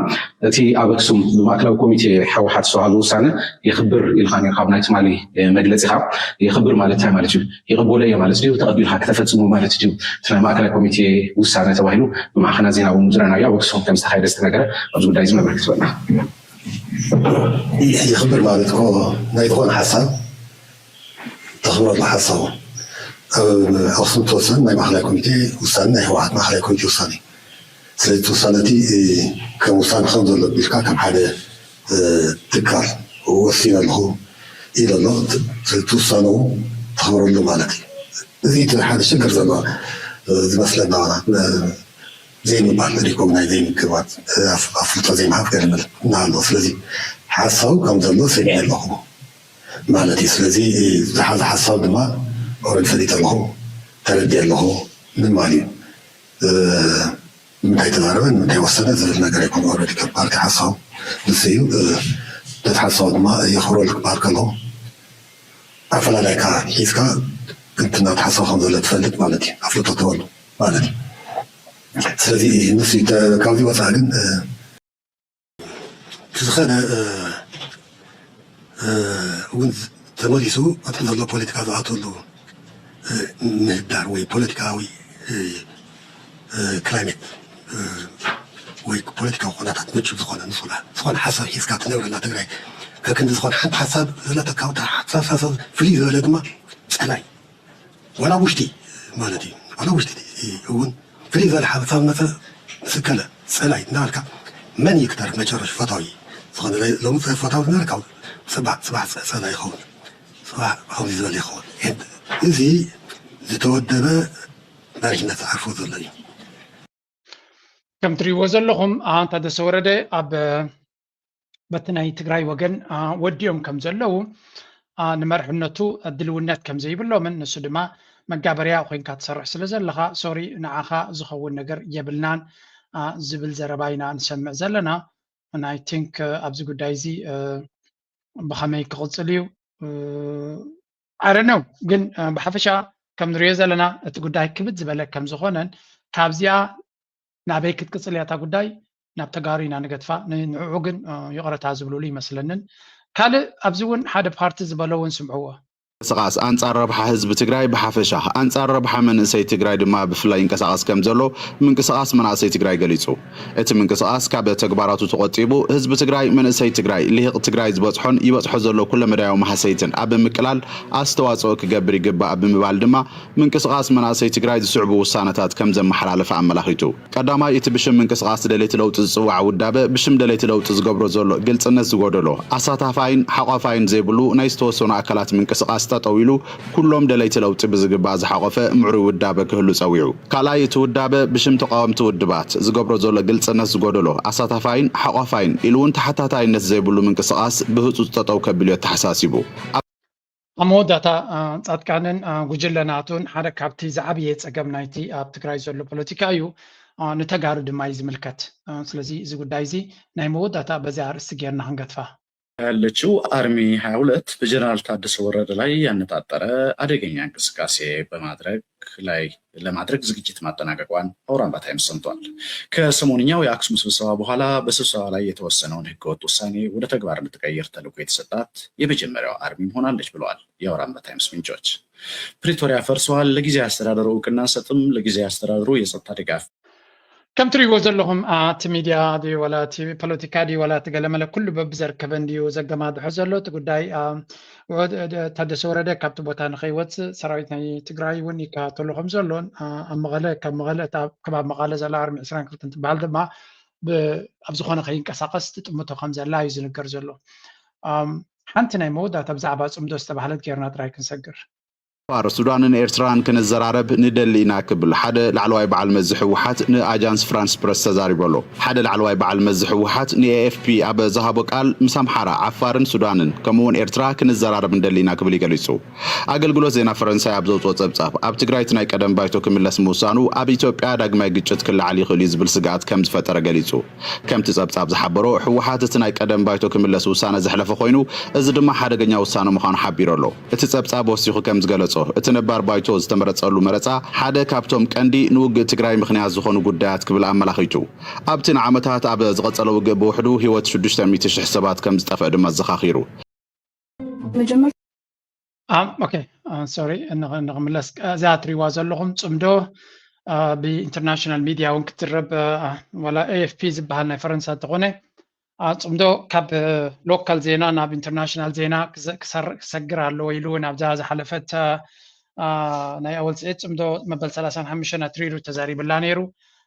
تي أبكسم ما كلاو كوميتي حو حتى سؤال وسنة يخبر إلخان يخاب نايت مالي مجلس يخاب يخبر مالت هاي مالت يقبل أي مالت جيو تقبل حق تفتسمو مالت جيو تنا ما كلاو كوميتي وسنة تواهلو مع خنا زينا ومزرنا يا وكسم كم استخير استنقر أبزو دايز ما بركت ولا يخبر مالت كو نايت كون حسن ተኽብረሉ ሓሳቡ ኣብ ኣኽሱም ተወሰን ናይ ማእኸላይ ኮሚቴ ውሳነ ናይ ህወሓት ማእኸላይ ኮሚቴ ውሳነ እዩ። ስለዚ እቲ ውሳነ እቲ ከም ውሳነ ክኸውን ዘሎ ቢልካ ከም ሓደ ትካል ወሲነ ኣለኹ ኢለ ኣሎ። ስለዚ እቲ ውሳነ እውን ተኽብረሉ ማለት እዩ። እዚ እቲ ሓደ ሽግር ዘሎ ዝመስለና ዘይምባል ሪኮግናይ ዘይምግባት ኣፍልጦ ዘይምሃብ ገለ መለ እናሃለዎ ስለዚ ሓሳቡ ከም ዘሎ ሰሚዐ ኣለኹ። ማለት እዩ። ስለዚ ዝሓዘ ሓሳብ ድማ ኦረድ ፈሊጠ ኣለኹ፣ ተረዲእ ኣለኹ ምባል እዩ። ንምንታይ ተዛረበ፣ ንምንታይ ወሰነ ዝብል ነገር ኣይኮነ። ኦረድ ከም ፓርቲ ሓሳቡ ንሱ እዩ። ነቲ ሓሳቡ ድማ የኽብረሉ ክበሃል ከለኹ ኣፈላላይካ ሒዝካ እንትና ሓሳብ ከም ዘሎ ትፈልጥ ማለት እዩ። ኣፍልጦ ትበሉ ማለት እዩ። ስለዚ ንሱ ካብዚ ወፃኢ ግን እቲ ዝኾነ እውን ተመሊሱ ኣብቲ ዘሎ ፖለቲካ ዝኣተሉ ምህዳር ወይ ፖለቲካዊ ክላይሜት ወይ ፖለቲካዊ ኩነታት ምቹ ዝኾነ ንሱላ ዝኾነ ሓሳብ ሒዝካ ትነብረላ ትግራይ ከክንዲ ዝኾነ ሓንቲ ሓሳብ ዘለካ ካብታ ሓሳብ ፍልይ ዝበለ ድማ ጸላይ ዋላ ውሽጢ ማለት እዩ። ዋላ ውሽጢ እውን ፍልይ ዝበለ ሓበሳ ዝመፀ ምስከለ ጸላይ እናበልካ መን እዩ ክተርፍ መጨረሽ ፈታዊ ዝኾነ ናይ ሎሚ ፈታዊ ዝበልካ ጽባሕ ጽባሕ ጸ- ጸላይ ይኸውን። ጽባሕ ከምዚ ዝበለ ይኸውን። እዚ ዝተወደበ መሪሕነት ዝዓርፎ ዘሎ እዩ። ከም ትሪእዎ ዘለኹም ኣንታ ደሰ ወረደ ኣብ በቲ ናይ ትግራይ ወገን ወዲኦም ከም ዘለዉ ንመርሕነቱ ድልውነት ከም ዘይብሎምን ንሱ ድማ መጋበርያ ኮይንካ ትሰርሕ ስለ ዘለኻ ሶሪ ንዓኻ ዝኸውን ነገር የብልናን ዝብል ዘረባ ኢና ንሰምዕ ዘለና። ናይ ቲንክ ኣብዚ ጉዳይ እዚ ብኸመይ ክቕፅል እዩ ኣረነው ግን ብሓፈሻ ከም ንሪኦ ዘለና እቲ ጉዳይ ክብድ ዝበለ ከም ዝኾነን ካብዚኣ ናበይ ክትቅፅል እያ እታ ጉዳይ ናብ ተጋሩ ኢና ንገድፋ ንዕዑ ግን ይቕረታ ዝብልሉ ይመስለንን ካልእ ኣብዚ እውን ሓደ ፓርቲ ዝበሎ እውን ስምዕዎ ምንቅስቃስ ኣንፃር ረብሓ ህዝቢ ትግራይ ብሓፈሻ ኣንፃር ረብሓ መንእሰይ ትግራይ ድማ ብፍላይ ይንቀሳቐስ ከም ዘሎ ምንቅስቃስ መናእሰይ ትግራይ ገሊፁ። እቲ ምንቅስቃስ ካብ ተግባራቱ ተቆጢቡ ህዝቢ ትግራይ መንእሰይ ትግራይ ልሂቕ ትግራይ ዝበፅሖን ይበፅሖ ዘሎ ኩለመዳያዊ ማህሰይትን ኣብ ምቅላል ኣስተዋፅኦ ክገብር ይግባእ ብምባል ድማ ምንቅስቃስ መናእሰይ ትግራይ ዝስዕቡ ውሳነታት ከም ዘመሓላለፈ ኣመላኺቱ። ቀዳማይ እቲ ብሽም ምንቅስቃስ ደለይቲ ለውጢ ዝፅዋዕ ውዳበ ብሽም ደለይቲ ለውጢ ዝገብሮ ዘሎ ግልፅነት ዝጎደሎ፣ ኣሳታፋይን ሓቋፋይን ዘይብሉ ናይ ዝተወሰኑ ኣካላት ምንቅስቃስ ጠጠው ኢሉ ኩሎም ደለይቲ ለውጢ ብዝግባእ ዝሓቆፈ ምዕሩይ ውዳበ ክህሉ ፀዊዑ። ካልኣይ እቲ ውዳበ ብሽም ተቃወምቲ ውድባት ዝገብሮ ዘሎ ግልፅነት ዝጎደሎ፣ ኣሳታፋይን ሓቋፋይን ኢሉ እውን ተሓታታይነት ዘይብሉ ምንቅስቃስ ብህፁፅ ጠጠው ከቢሉ የተሓሳሲቡ። ኣብ ኣብ መወዳእታ ፃድቃንን ጉጅለ ናቱን ሓደ ካብቲ ዝዓብየ ፀገም ናይቲ ኣብ ትግራይ ዘሎ ፖለቲካ እዩ። ንተጋሩ ድማ እዩ ዝምልከት። ስለዚ እዚ ጉዳይ እዚ ናይ መወዳእታ በዚ ኣርእስቲ ጌርና ክንገድፋ። ያለችው አርሚ ሃያ ሁለት በጀነራል ታደሰ ወረደ ላይ ያነጣጠረ አደገኛ እንቅስቃሴ በማድረግ ላይ ለማድረግ ዝግጅት ማጠናቀቋን አውራምባ ታይምስ ሰምቷል። ከሰሞንኛው የአክሱም ስብሰባ በኋላ በስብሰባ ላይ የተወሰነውን ህገወጥ ውሳኔ ወደ ተግባር እንድትቀይር ተልዕኮ የተሰጣት የመጀመሪያዋ አርሚ ሆናለች ብለዋል የአውራምባ ታይምስ ምንጮች። ፕሪቶሪያ ፈርሰዋል፣ ለጊዜያዊ አስተዳደሩ እውቅና አንሰጥም፣ ለጊዜያዊ አስተዳደሩ የጸጥታ ድጋፍ ከም ትሪእዎ ዘለኹም እቲ ሚድያ ድዩ ዋላ እቲ ፖለቲካ ድዩ ዋላ እቲ ገለመለ ኩሉ በብዘርከበን ድዩ ዘገማድሖ ዘሎ እቲ ጉዳይ። ታደሰ ወረደ ካብቲ ቦታ ንኸይወፅእ ሰራዊት ናይ ትግራይ እውን ይከታተሎ ከም ዘሎን ኣብ መቐለ ካብ መቐለ እታ ከባቢ መቐለ ዘላ ኣርሚ ዕስራን ክልተን ትበሃል ድማ ኣብ ዝኾነ ከይንቀሳቀስ ትጥምቶ ከም ዘላ እዩ ዝንገር ዘሎ። ሓንቲ ናይ መወዳእታ ብዛዕባ ፅምዶ ዝተባህለት ጌርና ጥራይ ክንሰግር። ፋር ሱዳንን ኤርትራን ክንዘራረብ ንደሊ ኢና ክብል ሓደ ላዕለዋይ በዓል መዚ ህወሓት ንኣጃንስ ፍራንስ ፕረስ ተዛሪቡ ኣሎ። ሓደ ላዕለዋይ በዓል መዚ ህወሓት ንኤኤፍፒ ኣብ ዝሃቦ ቃል ምስ ኣምሓራ፣ ዓፋርን ሱዳንን ከምኡውን ኤርትራ ክንዘራረብ ንደሊ ኢና ክብል እዩ ገሊጹ። ኣገልግሎት ዜና ፈረንሳይ ኣብ ዘውፅኦ ጸብጻብ ኣብ ትግራይ እቲ ናይ ቀደም ባይቶ ክምለስ ምውሳኑ ኣብ ኢትዮጵያ ዳግማይ ግጭት ክለዓል ይኽእል እዩ ዝብል ስግኣት ከም ዝፈጠረ ገሊጹ። ከምቲ ጸብጻብ ዝሓበሮ ህወሓት እቲ ናይ ቀደም ባይቶ ክምለስ ውሳነ ዘሕለፈ ኮይኑ እዚ ድማ ሓደገኛ ውሳነ ምዃኑ ሓቢሩ ኣሎ። እቲ ጸብጻብ ወሲኹ ከም ዝገለጾ እቲ ነባር ባይቶ ዝተመረጸሉ መረጻ ሓደ ካብቶም ቀንዲ ንውግእ ትግራይ ምኽንያት ዝኾኑ ጉዳያት ክብል ኣመላኺቱ ኣብቲ ንዓመታት ኣብ ዝቐጸለ ውግእ ብውሕዱ ህይወት ሽዱሽተ ሚእቲ ሽሕ ሰባት ከም ዝጠፍአ ድማ ኣዘኻኺሩ። መጀመር ኣም ኦኬ ኣም ሶሪ ንኽ- ንኽምለስ እዛ ትሪዋ ዘለኹም ጽምዶ ብ international media እውን ክትረብ ዋላ ኤኤፍፒ ዝበሃል ናይ ፈረንሳ እንተኾነ ጽምዶ ካብ local ዜና ናብ international ዜና ክሰግር ኣለዎ ኢሉ እውን ኣብዛ ዝሓለፈት ናይ ኣወል ስዒድ ጽምዶ መበል ሰላሳን ሓሙሽተን ኣትሪሩ ተዛሪብላ ነይሩ።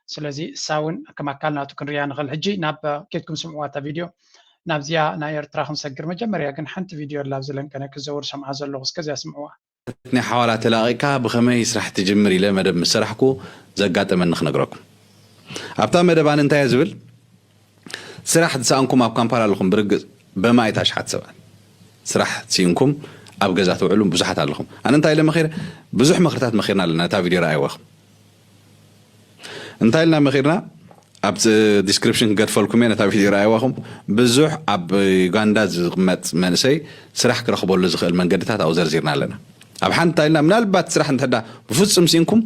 ስለዚ እሳ እውን ከም ኣካል ናቱ ክንሪያ ንኽእል። ሕጂ ናብ ኬድኩም ስምዕዋ እታ ቪድዮ ናብዚኣ ናይ ኤርትራ ክንሰግር መጀመርያ ግን ሓንቲ ቪድዮ ኣላ ኣብዚ ለንቀነ ክዘውር ሰምዓ ዘለኹ እስከዚኣ ስምዕዋ። ናይ ሓዋላ ተላቒቕካ ብኸመይ ስራሕ ትጅምር ኢለ መደብ ምስ ሰራሕኩ ዘጋጠመኒ ክነግረኩም። ኣብታ መደብ ኣነ እንታይ እየ ዝብል? ስራሕ ዝሰኣንኩም ኣብ ካምፓላ ኣለኹም ብርግጽ በማእት ኣሽሓት ሰባት ስራሕ ስኢንኩም ኣብ ገዛ ትውዕሉ ብዙሓት ኣለኹም። ኣነ እንታይ ኢለ መኺረ? ብዙሕ ምኽርታት መኺርና ኣለና። ነታ ቪድዮ ረኣይዋ ኢኹም። እንታይ ኢልና መኺርና? ኣብ description ክገድፈልኩም እየ፣ ነታ ቪድዮ ረኣይዋ ኢኹም። ብዙሕ ኣብ ዩጋንዳ ዝቕመጥ መንእሰይ ስራሕ ክረኽበሉ ዝኽእል መንገድታት ኣብኡ ዘርዚርና ኣለና። ኣብ ሓንቲ እንታይ ኢልና ምናልባት ስራሕ እንተ ብፍጹም ስኢንኩም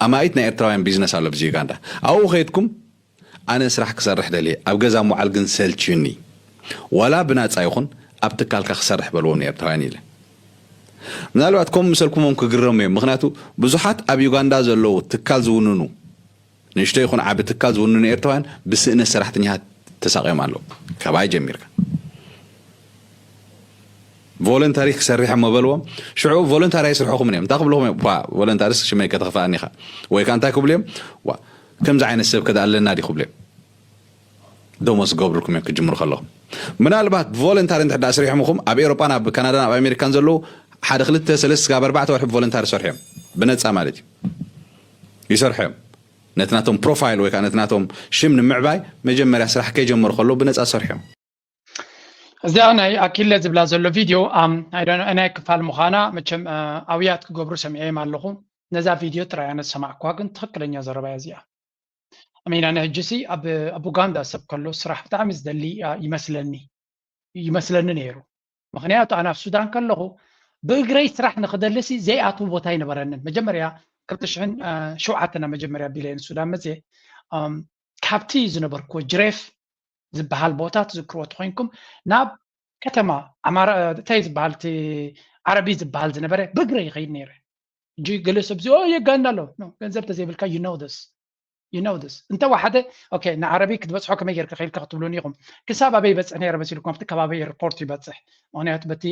ኣማኢት ናይ ኤርትራውያን ቢዝነስ ኣሎ ኣብዚ ዩጋንዳ ኣብኡ ከይድኩም ኣነ ስራሕ ክሰርሕ ደልየ ኣብ ገዛ ምውዓል ግን ሰልችዩኒ ዋላ ብናፃ ይኹን ኣብ ትካልካ ክሰርሕ በልዎም ንኤርትራውያን ኢለ ምናልባት ከምኡ ምሰልኩሞም ክግረሙ እዮም ምክንያቱ ብዙሓት ኣብ ዩጋንዳ ዘለዉ ትካል ዝውንኑ ንእሽቶ ይኹን ዓቢ ትካል ዝውንኑ ኤርትራውያን ብስእነት ሰራሕተኛታት ተሳቕዮም ኣለዉ ካባይ ጀሚርካ ቮለንታሪ ክሰርሕ እሞ በልዎም። ሽዑ ቮለንታሪ ኣይስርሕኹምን እዮም። እንታይ ክብልኹም እዮም? ኳ፣ ቮለንታሪስ ሽመይ ከተኽፍኣኒ ኢኻ። ወይ ከዓ እንታይ ክብሉ እዮም? ዋ፣ ከምዚ ዓይነት ሰብ ከ ኣለና ድዩ ክብሉ እዮም። ደሞዝ ክገብሩልኩም እዮም ክጅምሩ ከለኹም። ምናልባት ቮለንታሪ እንድሕር ደኣ ኣስሪሖምኹም፣ ኣብ ኤውሮጳን ኣብ ካናዳን ኣብ ኣሜሪካን ዘለዉ ሓደ ክልተ ሰለስተ ክሳብ ኣርባዕተ ወርሒ ቮለንታሪ ሰርሑ እዮም። ብነጻ ማለት እዩ። ይሰርሑ እዮም። ነቲ ናቶም ፕሮፋይል ወይ ከዓ ነቲ ናቶም ሽም ንምዕባይ መጀመርያ ስራሕ ከይጀመሩ ከለዉ ብነጻ ሰርሑ እዮም። እዚኣ ናይ ኣኪለ ዝብላ ዘሎ ቪድዮ ኣም፣ I don't know፣ ናይ ክፋል ምዃና መቸም፣ እ፣ ኣውያት ክገብሩ ሰሚዐዮም ኣለኹ። ነዛ ቪድዮ ጥራይ ኣነ ዝሰማዕኳ፣ ግን ትኽክለኛ ዘረባ እያ እዚኣ። ኣሚና ንሕጂ ሲ ኣብ ኣብ ኡጋንዳ ሰብ ከሎ ስራሕ ብጣዕሚ ዝደሊ፣ እ፣ ይመስለኒ ይመስለኒ ነይሩ። ምኽንያቱ ኣነ ኣብ ሱዳን ከለኹ ብእግረይ ስራሕ ንኽደሊ ሲ ዘይኣትዉ ቦታ ኣይነበረንን። መጀመርያ ክልተ ሽሕን ሸውዓተን መጀመርያ ቢለየን ሱዳን መፅየ፣ ኣም፣ ካብቲ ዝነበርኩዎ ጅሬፍ ዝበሃል ቦታ ትዝክርዎ ተኾይንኩም፣ ናብ ከተማ ዓማራ፣ እንታይ ዝበሃል፣ እቲ ዓረቢ ዝበሃል ዝነበረ ብእግረ ይኸይድ ነይረ። ሕጂ ገለ ሰብ ዚ የጋና ኣሎ። No፣ ገንዘብ ተዘይብልካ you know this you know this እንተ ወሓደ፣ okay፣ ንዓረቢ ክትበፅሖ ከመይ ጌርካ ከይልካ ክትብሉን ኢኹም። ክሳብ ኣበይ ይበፅሕ ነይረ መሲልኩም? ኣብቲ ከባቢ ኤርፖርት ይበፅሕ። ምክንያቱ በቲ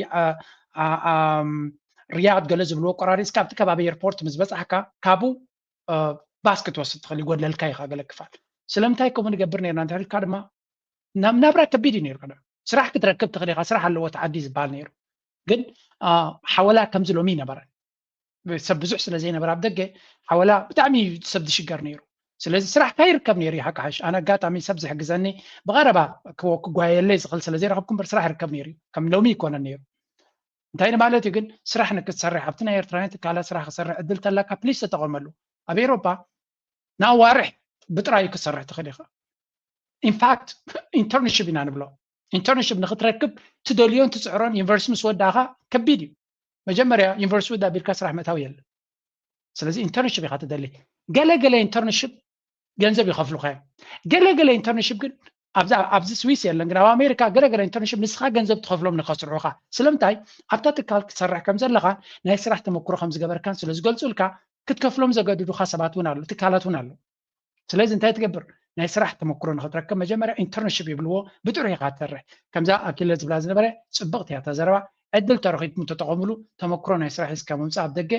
ሪያድ ገለ ዝብልዎ ቆራሪፅካ ኣብቲ ከባቢ ኤርፖርት ምስ በፃሕካ ካብኡ ባስ ክትወስድ ትኽእል፣ ይጎድለልካ ኢኻ ገለ ክፋል። ስለምንታይ ከምኡ ንገብር ነርና እንተልካ ድማ ናብ ናብራ ከቢድ እዩ ነይሩ። ስራሕ ክትረክብ ትኽእል ኢኻ፣ ስራሕ ኣለዎ እቲ ዓዲ ዝበሃል ነይሩ። ግን ሓወላ ከምዚ ሎሚ ይነበረ ሰብ ብዙሕ ስለ ዘይነበረ ኣብ ደገ ሓወላ ብጣዕሚ ሰብ ዝሽገር ነይሩ። ስለዚ ስራሕ ካይርከብ ነይሩ ይሓካሓሽ። ኣነ ኣጋጣሚ ሰብ ዝሕግዘኒ ብቐረባ ክጓየለይ ዝኽእል ስለ ዘይረኸብኩ እምበር ስራሕ ይርከብ ነይሩ እዩ። ከም ሎሚ ይኮነን ነይሩ። እንታይ ንማለት እዩ ግን ስራሕ ንክትሰርሕ ኣብቲ ናይ ኤርትራውያን ትካላት ስራሕ ክሰርሕ ዕድል ተላካ ፕሊስ ተጠቐመሉ። ኣብ ኤሮፓ ንኣዋርሕ ብጥራዩ ክሰርሕ ትኽእል ኢኻ። ኢንፋክት ኢንተርንሽፕ ኢና ንብሎ። ኢንተርንሽፕ ንክትረክብ ትደልዮን ትፅዕሮን ዩኒቨርሲቲ ምስ ወዳእኻ ከቢድ እዩ። መጀመርያ ዩኒቨርሲቲ ወዳ ቢልካ ስራሕ ምእታው የለን። ስለዚ ኢንተርንሽፕ ኢኻ ትደሊ። ገለ ገለ ኢንተርንሽፕ ገንዘብ ይኸፍሉኻ እዮም። ገለ ገለ ኢንተርንሽፕ ግን ኣብዚ ስዊስ የለን፣ ግን ኣብ ኣሜሪካ ገለ ገለ ኢንተርንሽፕ ንስኻ ገንዘብ ትኸፍሎም ንኸስርሑኻ። ስለምንታይ? ኣብታ ትካል ክትሰርሕ ከም ዘለኻ ናይ ስራሕ ተመክሮ ከም ዝገበርካን ስለ ዝገልፁልካ ክትከፍሎም ዘገድዱኻ ሰባት እውን ኣለዉ፣ ትካላት እውን ኣለዉ። ስለዚ እንታይ ትገብር? ናይ ስራሕ ተመክሮ ንክትረክብ መጀመርያ ኢንተርንሽፕ ይብልዎ፣ ብጥሩ ኢኻ ትሰርሕ። ከምዛ ኣኪለ ዝብላ ዝነበረ ፅብቕቲ እያ እታ ዘረባ። ዕድል ተረኺብኩም ተጠቐምሉ። ተመክሮ ናይ ስራሕ ሒዝካ ምምፃእ ኣብ ደገ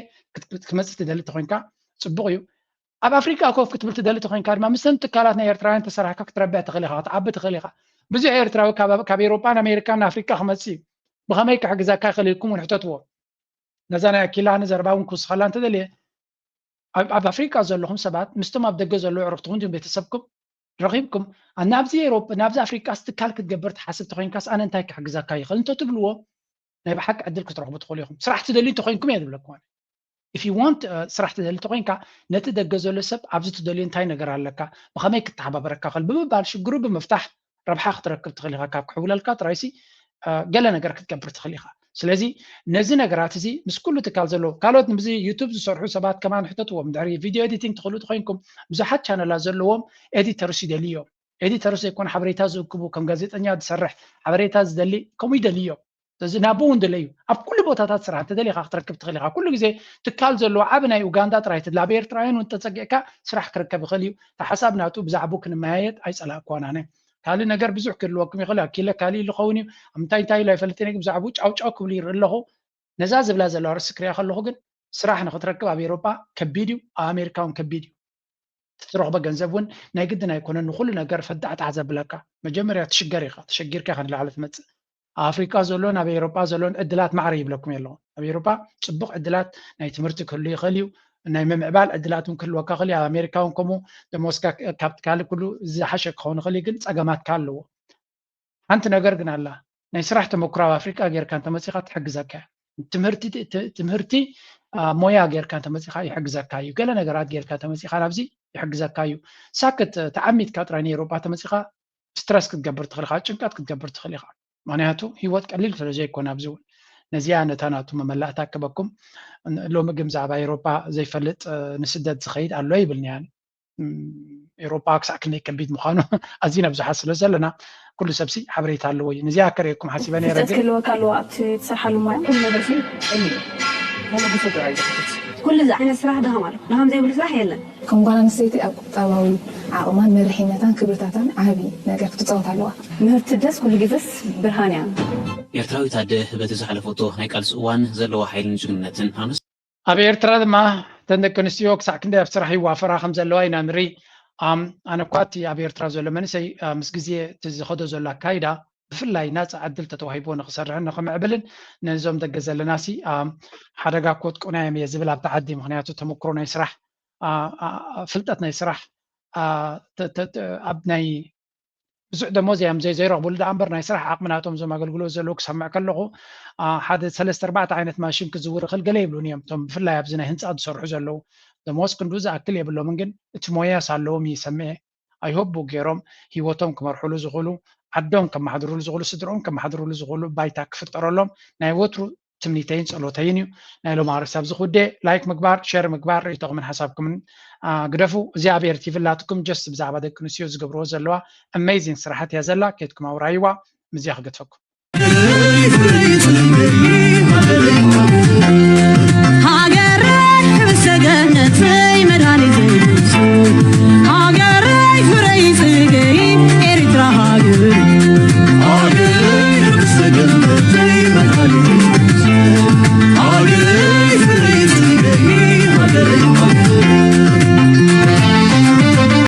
ክመፅእ ትደሊ ተኮይንካ ፅቡቕ እዩ። ኣብ ኣፍሪቃ ኮፍ ክትብል ትደሊ ተኮይንካ ድማ ምስተን ትካላት ናይ ኤርትራውያን ተሰራሕካ ክትረብሕ ትኽእል ኢኻ፣ ክትዓቢ ትኽእል ኢኻ። ብዙሕ ኤርትራዊ ካብ ኤሮጳን ኣሜሪካን ኣፍሪቃ ክመፅእ እዩ። ብኸመይ ክሕግዘካ ይኽእል ኢልኩም እውን ሕተትዎ። ነዛ ናይ ኣኪላ ንዘረባ እውን ክውስኸላ እንተደልየ ኣብ ኣፍሪቃ ዘለኹም ሰባት ምስቶም ኣብ ደገ ዘለዉ ዕርክትኹም ድም ቤተሰብኩም ረኺብኩም ናብዚ ኤሮፕ ናብዚ ኣፍሪቃ ስትካል ክትገብር ትሓስብ ተኮይንካስ ኣነ እንታይ ክሕግዘካ ይኽእል እንተትብልዎ ናይ ብሓቂ ዕድል ክትረኽቡ ትኽእሉ ኢኹም። ስራሕ ትደልዩ እንተኮይንኩም እየ ዝብለኩም። If you want ስራሕ ትደሊ ተኮይንካ ነቲ ደገ ዘሎ ሰብ ኣብዚ ትደልዩ እንታይ ነገር ኣለካ ብኸመይ ክተሓባበረካ ክእል ብምባል ሽግሩ ብምፍታሕ ረብሓ ክትረክብ ትኽእል ኢኻ። ካብ ክሕውለልካ ጥራይሲ ገለ ነገር ክትገብር ትኽእል ኢኻ። ስለዚ ነዚ ነገራት እዚ ምስ ኩሉ ትካል ዘለዎ ካልኦት ንብዚ ዩቱብ ዝሰርሑ ሰባት ከማን ሕተትዎም። ድሕሪ ቪድዮ ኤዲቲንግ ትኽእሉ ተኮይንኩም ብዙሓት ቻነላት ዘለዎም ኤዲተርስ ይደልዩ እዮም። ኤዲተርስ ዘይኮነ ሓበሬታ ዝእክቡ ከም ጋዜጠኛ ዝሰርሕ ሓበሬታ ዝደሊ ከምኡ ይደልዩ እዮም። ስለዚ ናብኡ እውን ድለዩ ኣብ ኩሉ ቦታታት ስራሕ እንተደሊኻ ክትረክብ ትኽእል ኢኻ። ኩሉ ግዜ ትካል ዘለዎ ዓቢ ናይ ኡጋንዳ ጥራይ ትድላ ኣብ ኤርትራውያን እውን ተጸጊዕካ ስራሕ ክርከብ ይኽእል እዩ። እቲ ሓሳብ ናቱ ብዛዕባኡ ክንመያየጥ ኣይጸላእኳን ኣነ። ካልእ ነገር ብዙሕ ክህልወኩም ይኽእል ኣኪለ ካልእ ዝኸውን እዩ። ኣብ ምንታይ እንታይ ኢሉ ኣይፈልጥን እየ፣ ግን ብዛዕባኡ ጫውጫው ክብሉ ይርኢ ኣለኹ። ነዛ ዝብላ ዘለዋ ርእሲ ክሪኣ ከለኹ ግን ስራሕ ንኽትረክብ ኣብ ኤሮጳ ከቢድ እዩ፣ ኣብ ኣሜሪካ እውን ከቢድ እዩ። ትረኽቦ ገንዘብ እውን ናይ ግድን ኣይኮነን ንኹሉ ነገር ፈዳዕታዕ ዘብለካ። መጀመርያ ትሽገር ኢኻ፣ ተሸጊርካ ኢኻ ንላዕሊ ትመጽእ። ኣብ ኣፍሪቃ ዘሎን ኣብ ኤሮጳ ዘሎን ዕድላት ማዕረ ይብለኩም ኣለኹ። ኣብ ኤሮጳ ጽቡቕ ዕድላት ናይ ትምህርቲ ክህሉ ይኽእል እዩ፣ ናይ ምምዕባል ዕድላት እውን ክህልወካ ይኽእል እዩ። ኣብ ኣሜሪካ እውን ከምኡ ደሞዝካ ካብ ካልእ ኩሉ ዝሓሸ ክኸውን ይኽእል እዩ፣ ግን ጸገማትካ ኣለዎ። ሓንቲ ነገር ግን ኣላ፣ ናይ ስራሕ ተመክሮ ኣብ ኣፍሪቃ ጌርካ እንተመጺኻ ትሕግዘካ እያ። ትምህርቲ ትምህርቲ ሞያ ጌርካ እንተመጺኻ ይሕግዘካ እዩ። ገለ ነገራት ጌርካ እንተመጺኻ ናብዚ ይሕግዘካ እዩ። ሳክት ተዓሚትካ ጥራይ ንኤውሮጳ ተመጺኻ ስትረስ ክትገብር ትኽእል ኢኻ፣ ጭንቀት ክትገብር ትኽእል ኢኻ። ምክንያቱ ህይወት ቀሊል ስለ ዘይኮነ ኣብዚ እውን ነዚኣ ነታ ናቱ መመላእታ ክበኩም። ሎሚ ግን ብዛዕባ ኤውሮጳ ዘይፈልጥ ንስደት ዝኸይድ ኣሎ ይብልኒ ኣነ። ኤውሮጳ ክሳዕ ክንደይ ከቢድ ምዃኑ ኣዚና ብዙሓት ስለ ዘለና ኩሉ ሰብሲ ሓበሬታ ኣለዎ እዩ። ነዚኣ ከርእየኩም ሓሲበ ነይረ ፍልጠት ግን ክህልወካ ኣለዎ ኣብቲ ትሰርሓሉ ሞያ ኩሉ ነገር ሲ ቀሊል እዩ። ተለግሶ ጥራይ ዝሓትት ኩሉ እዚ ዓይነት ስራሕ ድሃም ኣሎ ድሃም ዘይብሉ ስራሕ የለን። ከም ጓል ኣንስተይቲ ኣብ ቁጠባዊ ዓቕማን መሪሕነታን ክብርታታን ዓቢ ነገር ክትጻወት ኣለዋ። ምህርቲ ደስ ኩሉ ግዜስ ብርሃን እያ። ኤርትራዊት ኣደ በቲ ዝሓለፈቶ ናይ ቃልሲ እዋን ዘለዋ ሓይልን ጅግንነትን ኣመስ ኣብ ኤርትራ ድማ እተን ደቂ ኣንስትዮ ክሳዕ ክንደይ ኣብ ስራሕ ይዋፈራ ከም ዘለዋ ኢና ንርኢ። ኣነ እኳ እቲ ኣብ ኤርትራ ዘሎ መንእሰይ ምስ ግዜ እቲ ዝኸዶ ዘሎ ኣካይዳ ብፍላይ ናፃ ዕድል ተተዋሂቦ ንክሰርሕን ንክምዕብልን ነዞም ደገ ዘለናሲ ሓደጋ ኮትቁናዮም እየ ዝብል ኣብቲ ዓዲ። ምክንያቱ ተመክሮ ናይ ስራሕ ፍልጠት ናይ ስራሕ ኣብ ናይ ብዙሕ ደሞዝ እዮም ዘይ ዘይረኽብሉ ደኣ እምበር ናይ ስራሕ ዓቕሚ ናቶም እዞም ኣገልግሎት ዘለዉ ክሰምዕ ከለኹ ሓደ ሰለስተ ኣርባዕተ ዓይነት ማሽን ክዝውር ይኽእል ገለ ይብሉን እዮም። እቶም ብፍላይ ኣብዚ ናይ ህንፃ ዝሰርሑ ዘለዉ ደሞዝ ክንዱ ዝኣክል የብሎምን፣ ግን እቲ ሞያስ ኣለዎም ይሰምዐ። ኣይሆቡ ገይሮም ህይወቶም ክመርሕሉ ዝኽእሉ፣ ዓዶም ከመሓድርሉ ዝኽእሉ፣ ስድርኦም ከመሓድርሉ ዝኽእሉ ባይታ ክፍጠረሎም ናይ ወትሩ ትምኒተይን ጸሎተይን እዩ። ናይ ሎም ኣርእስቲ ኣብዚ ክውደ። ላይክ ምግባር፣ ሸር ምግባር፣ ርእይቶኹምን ሓሳብኩምን ግደፉ። እዚ ኣብ ኤርቲቪ ላትኩም ጀስት ብዛዕባ ደቂ ኣንስትዮ ዝገብርዎ ዘለዋ ኣሜዚንግ ስራሓት እያ ዘላ። ኬድኩም ኣውራይዋ። ምዚያ ክገድፈኩም።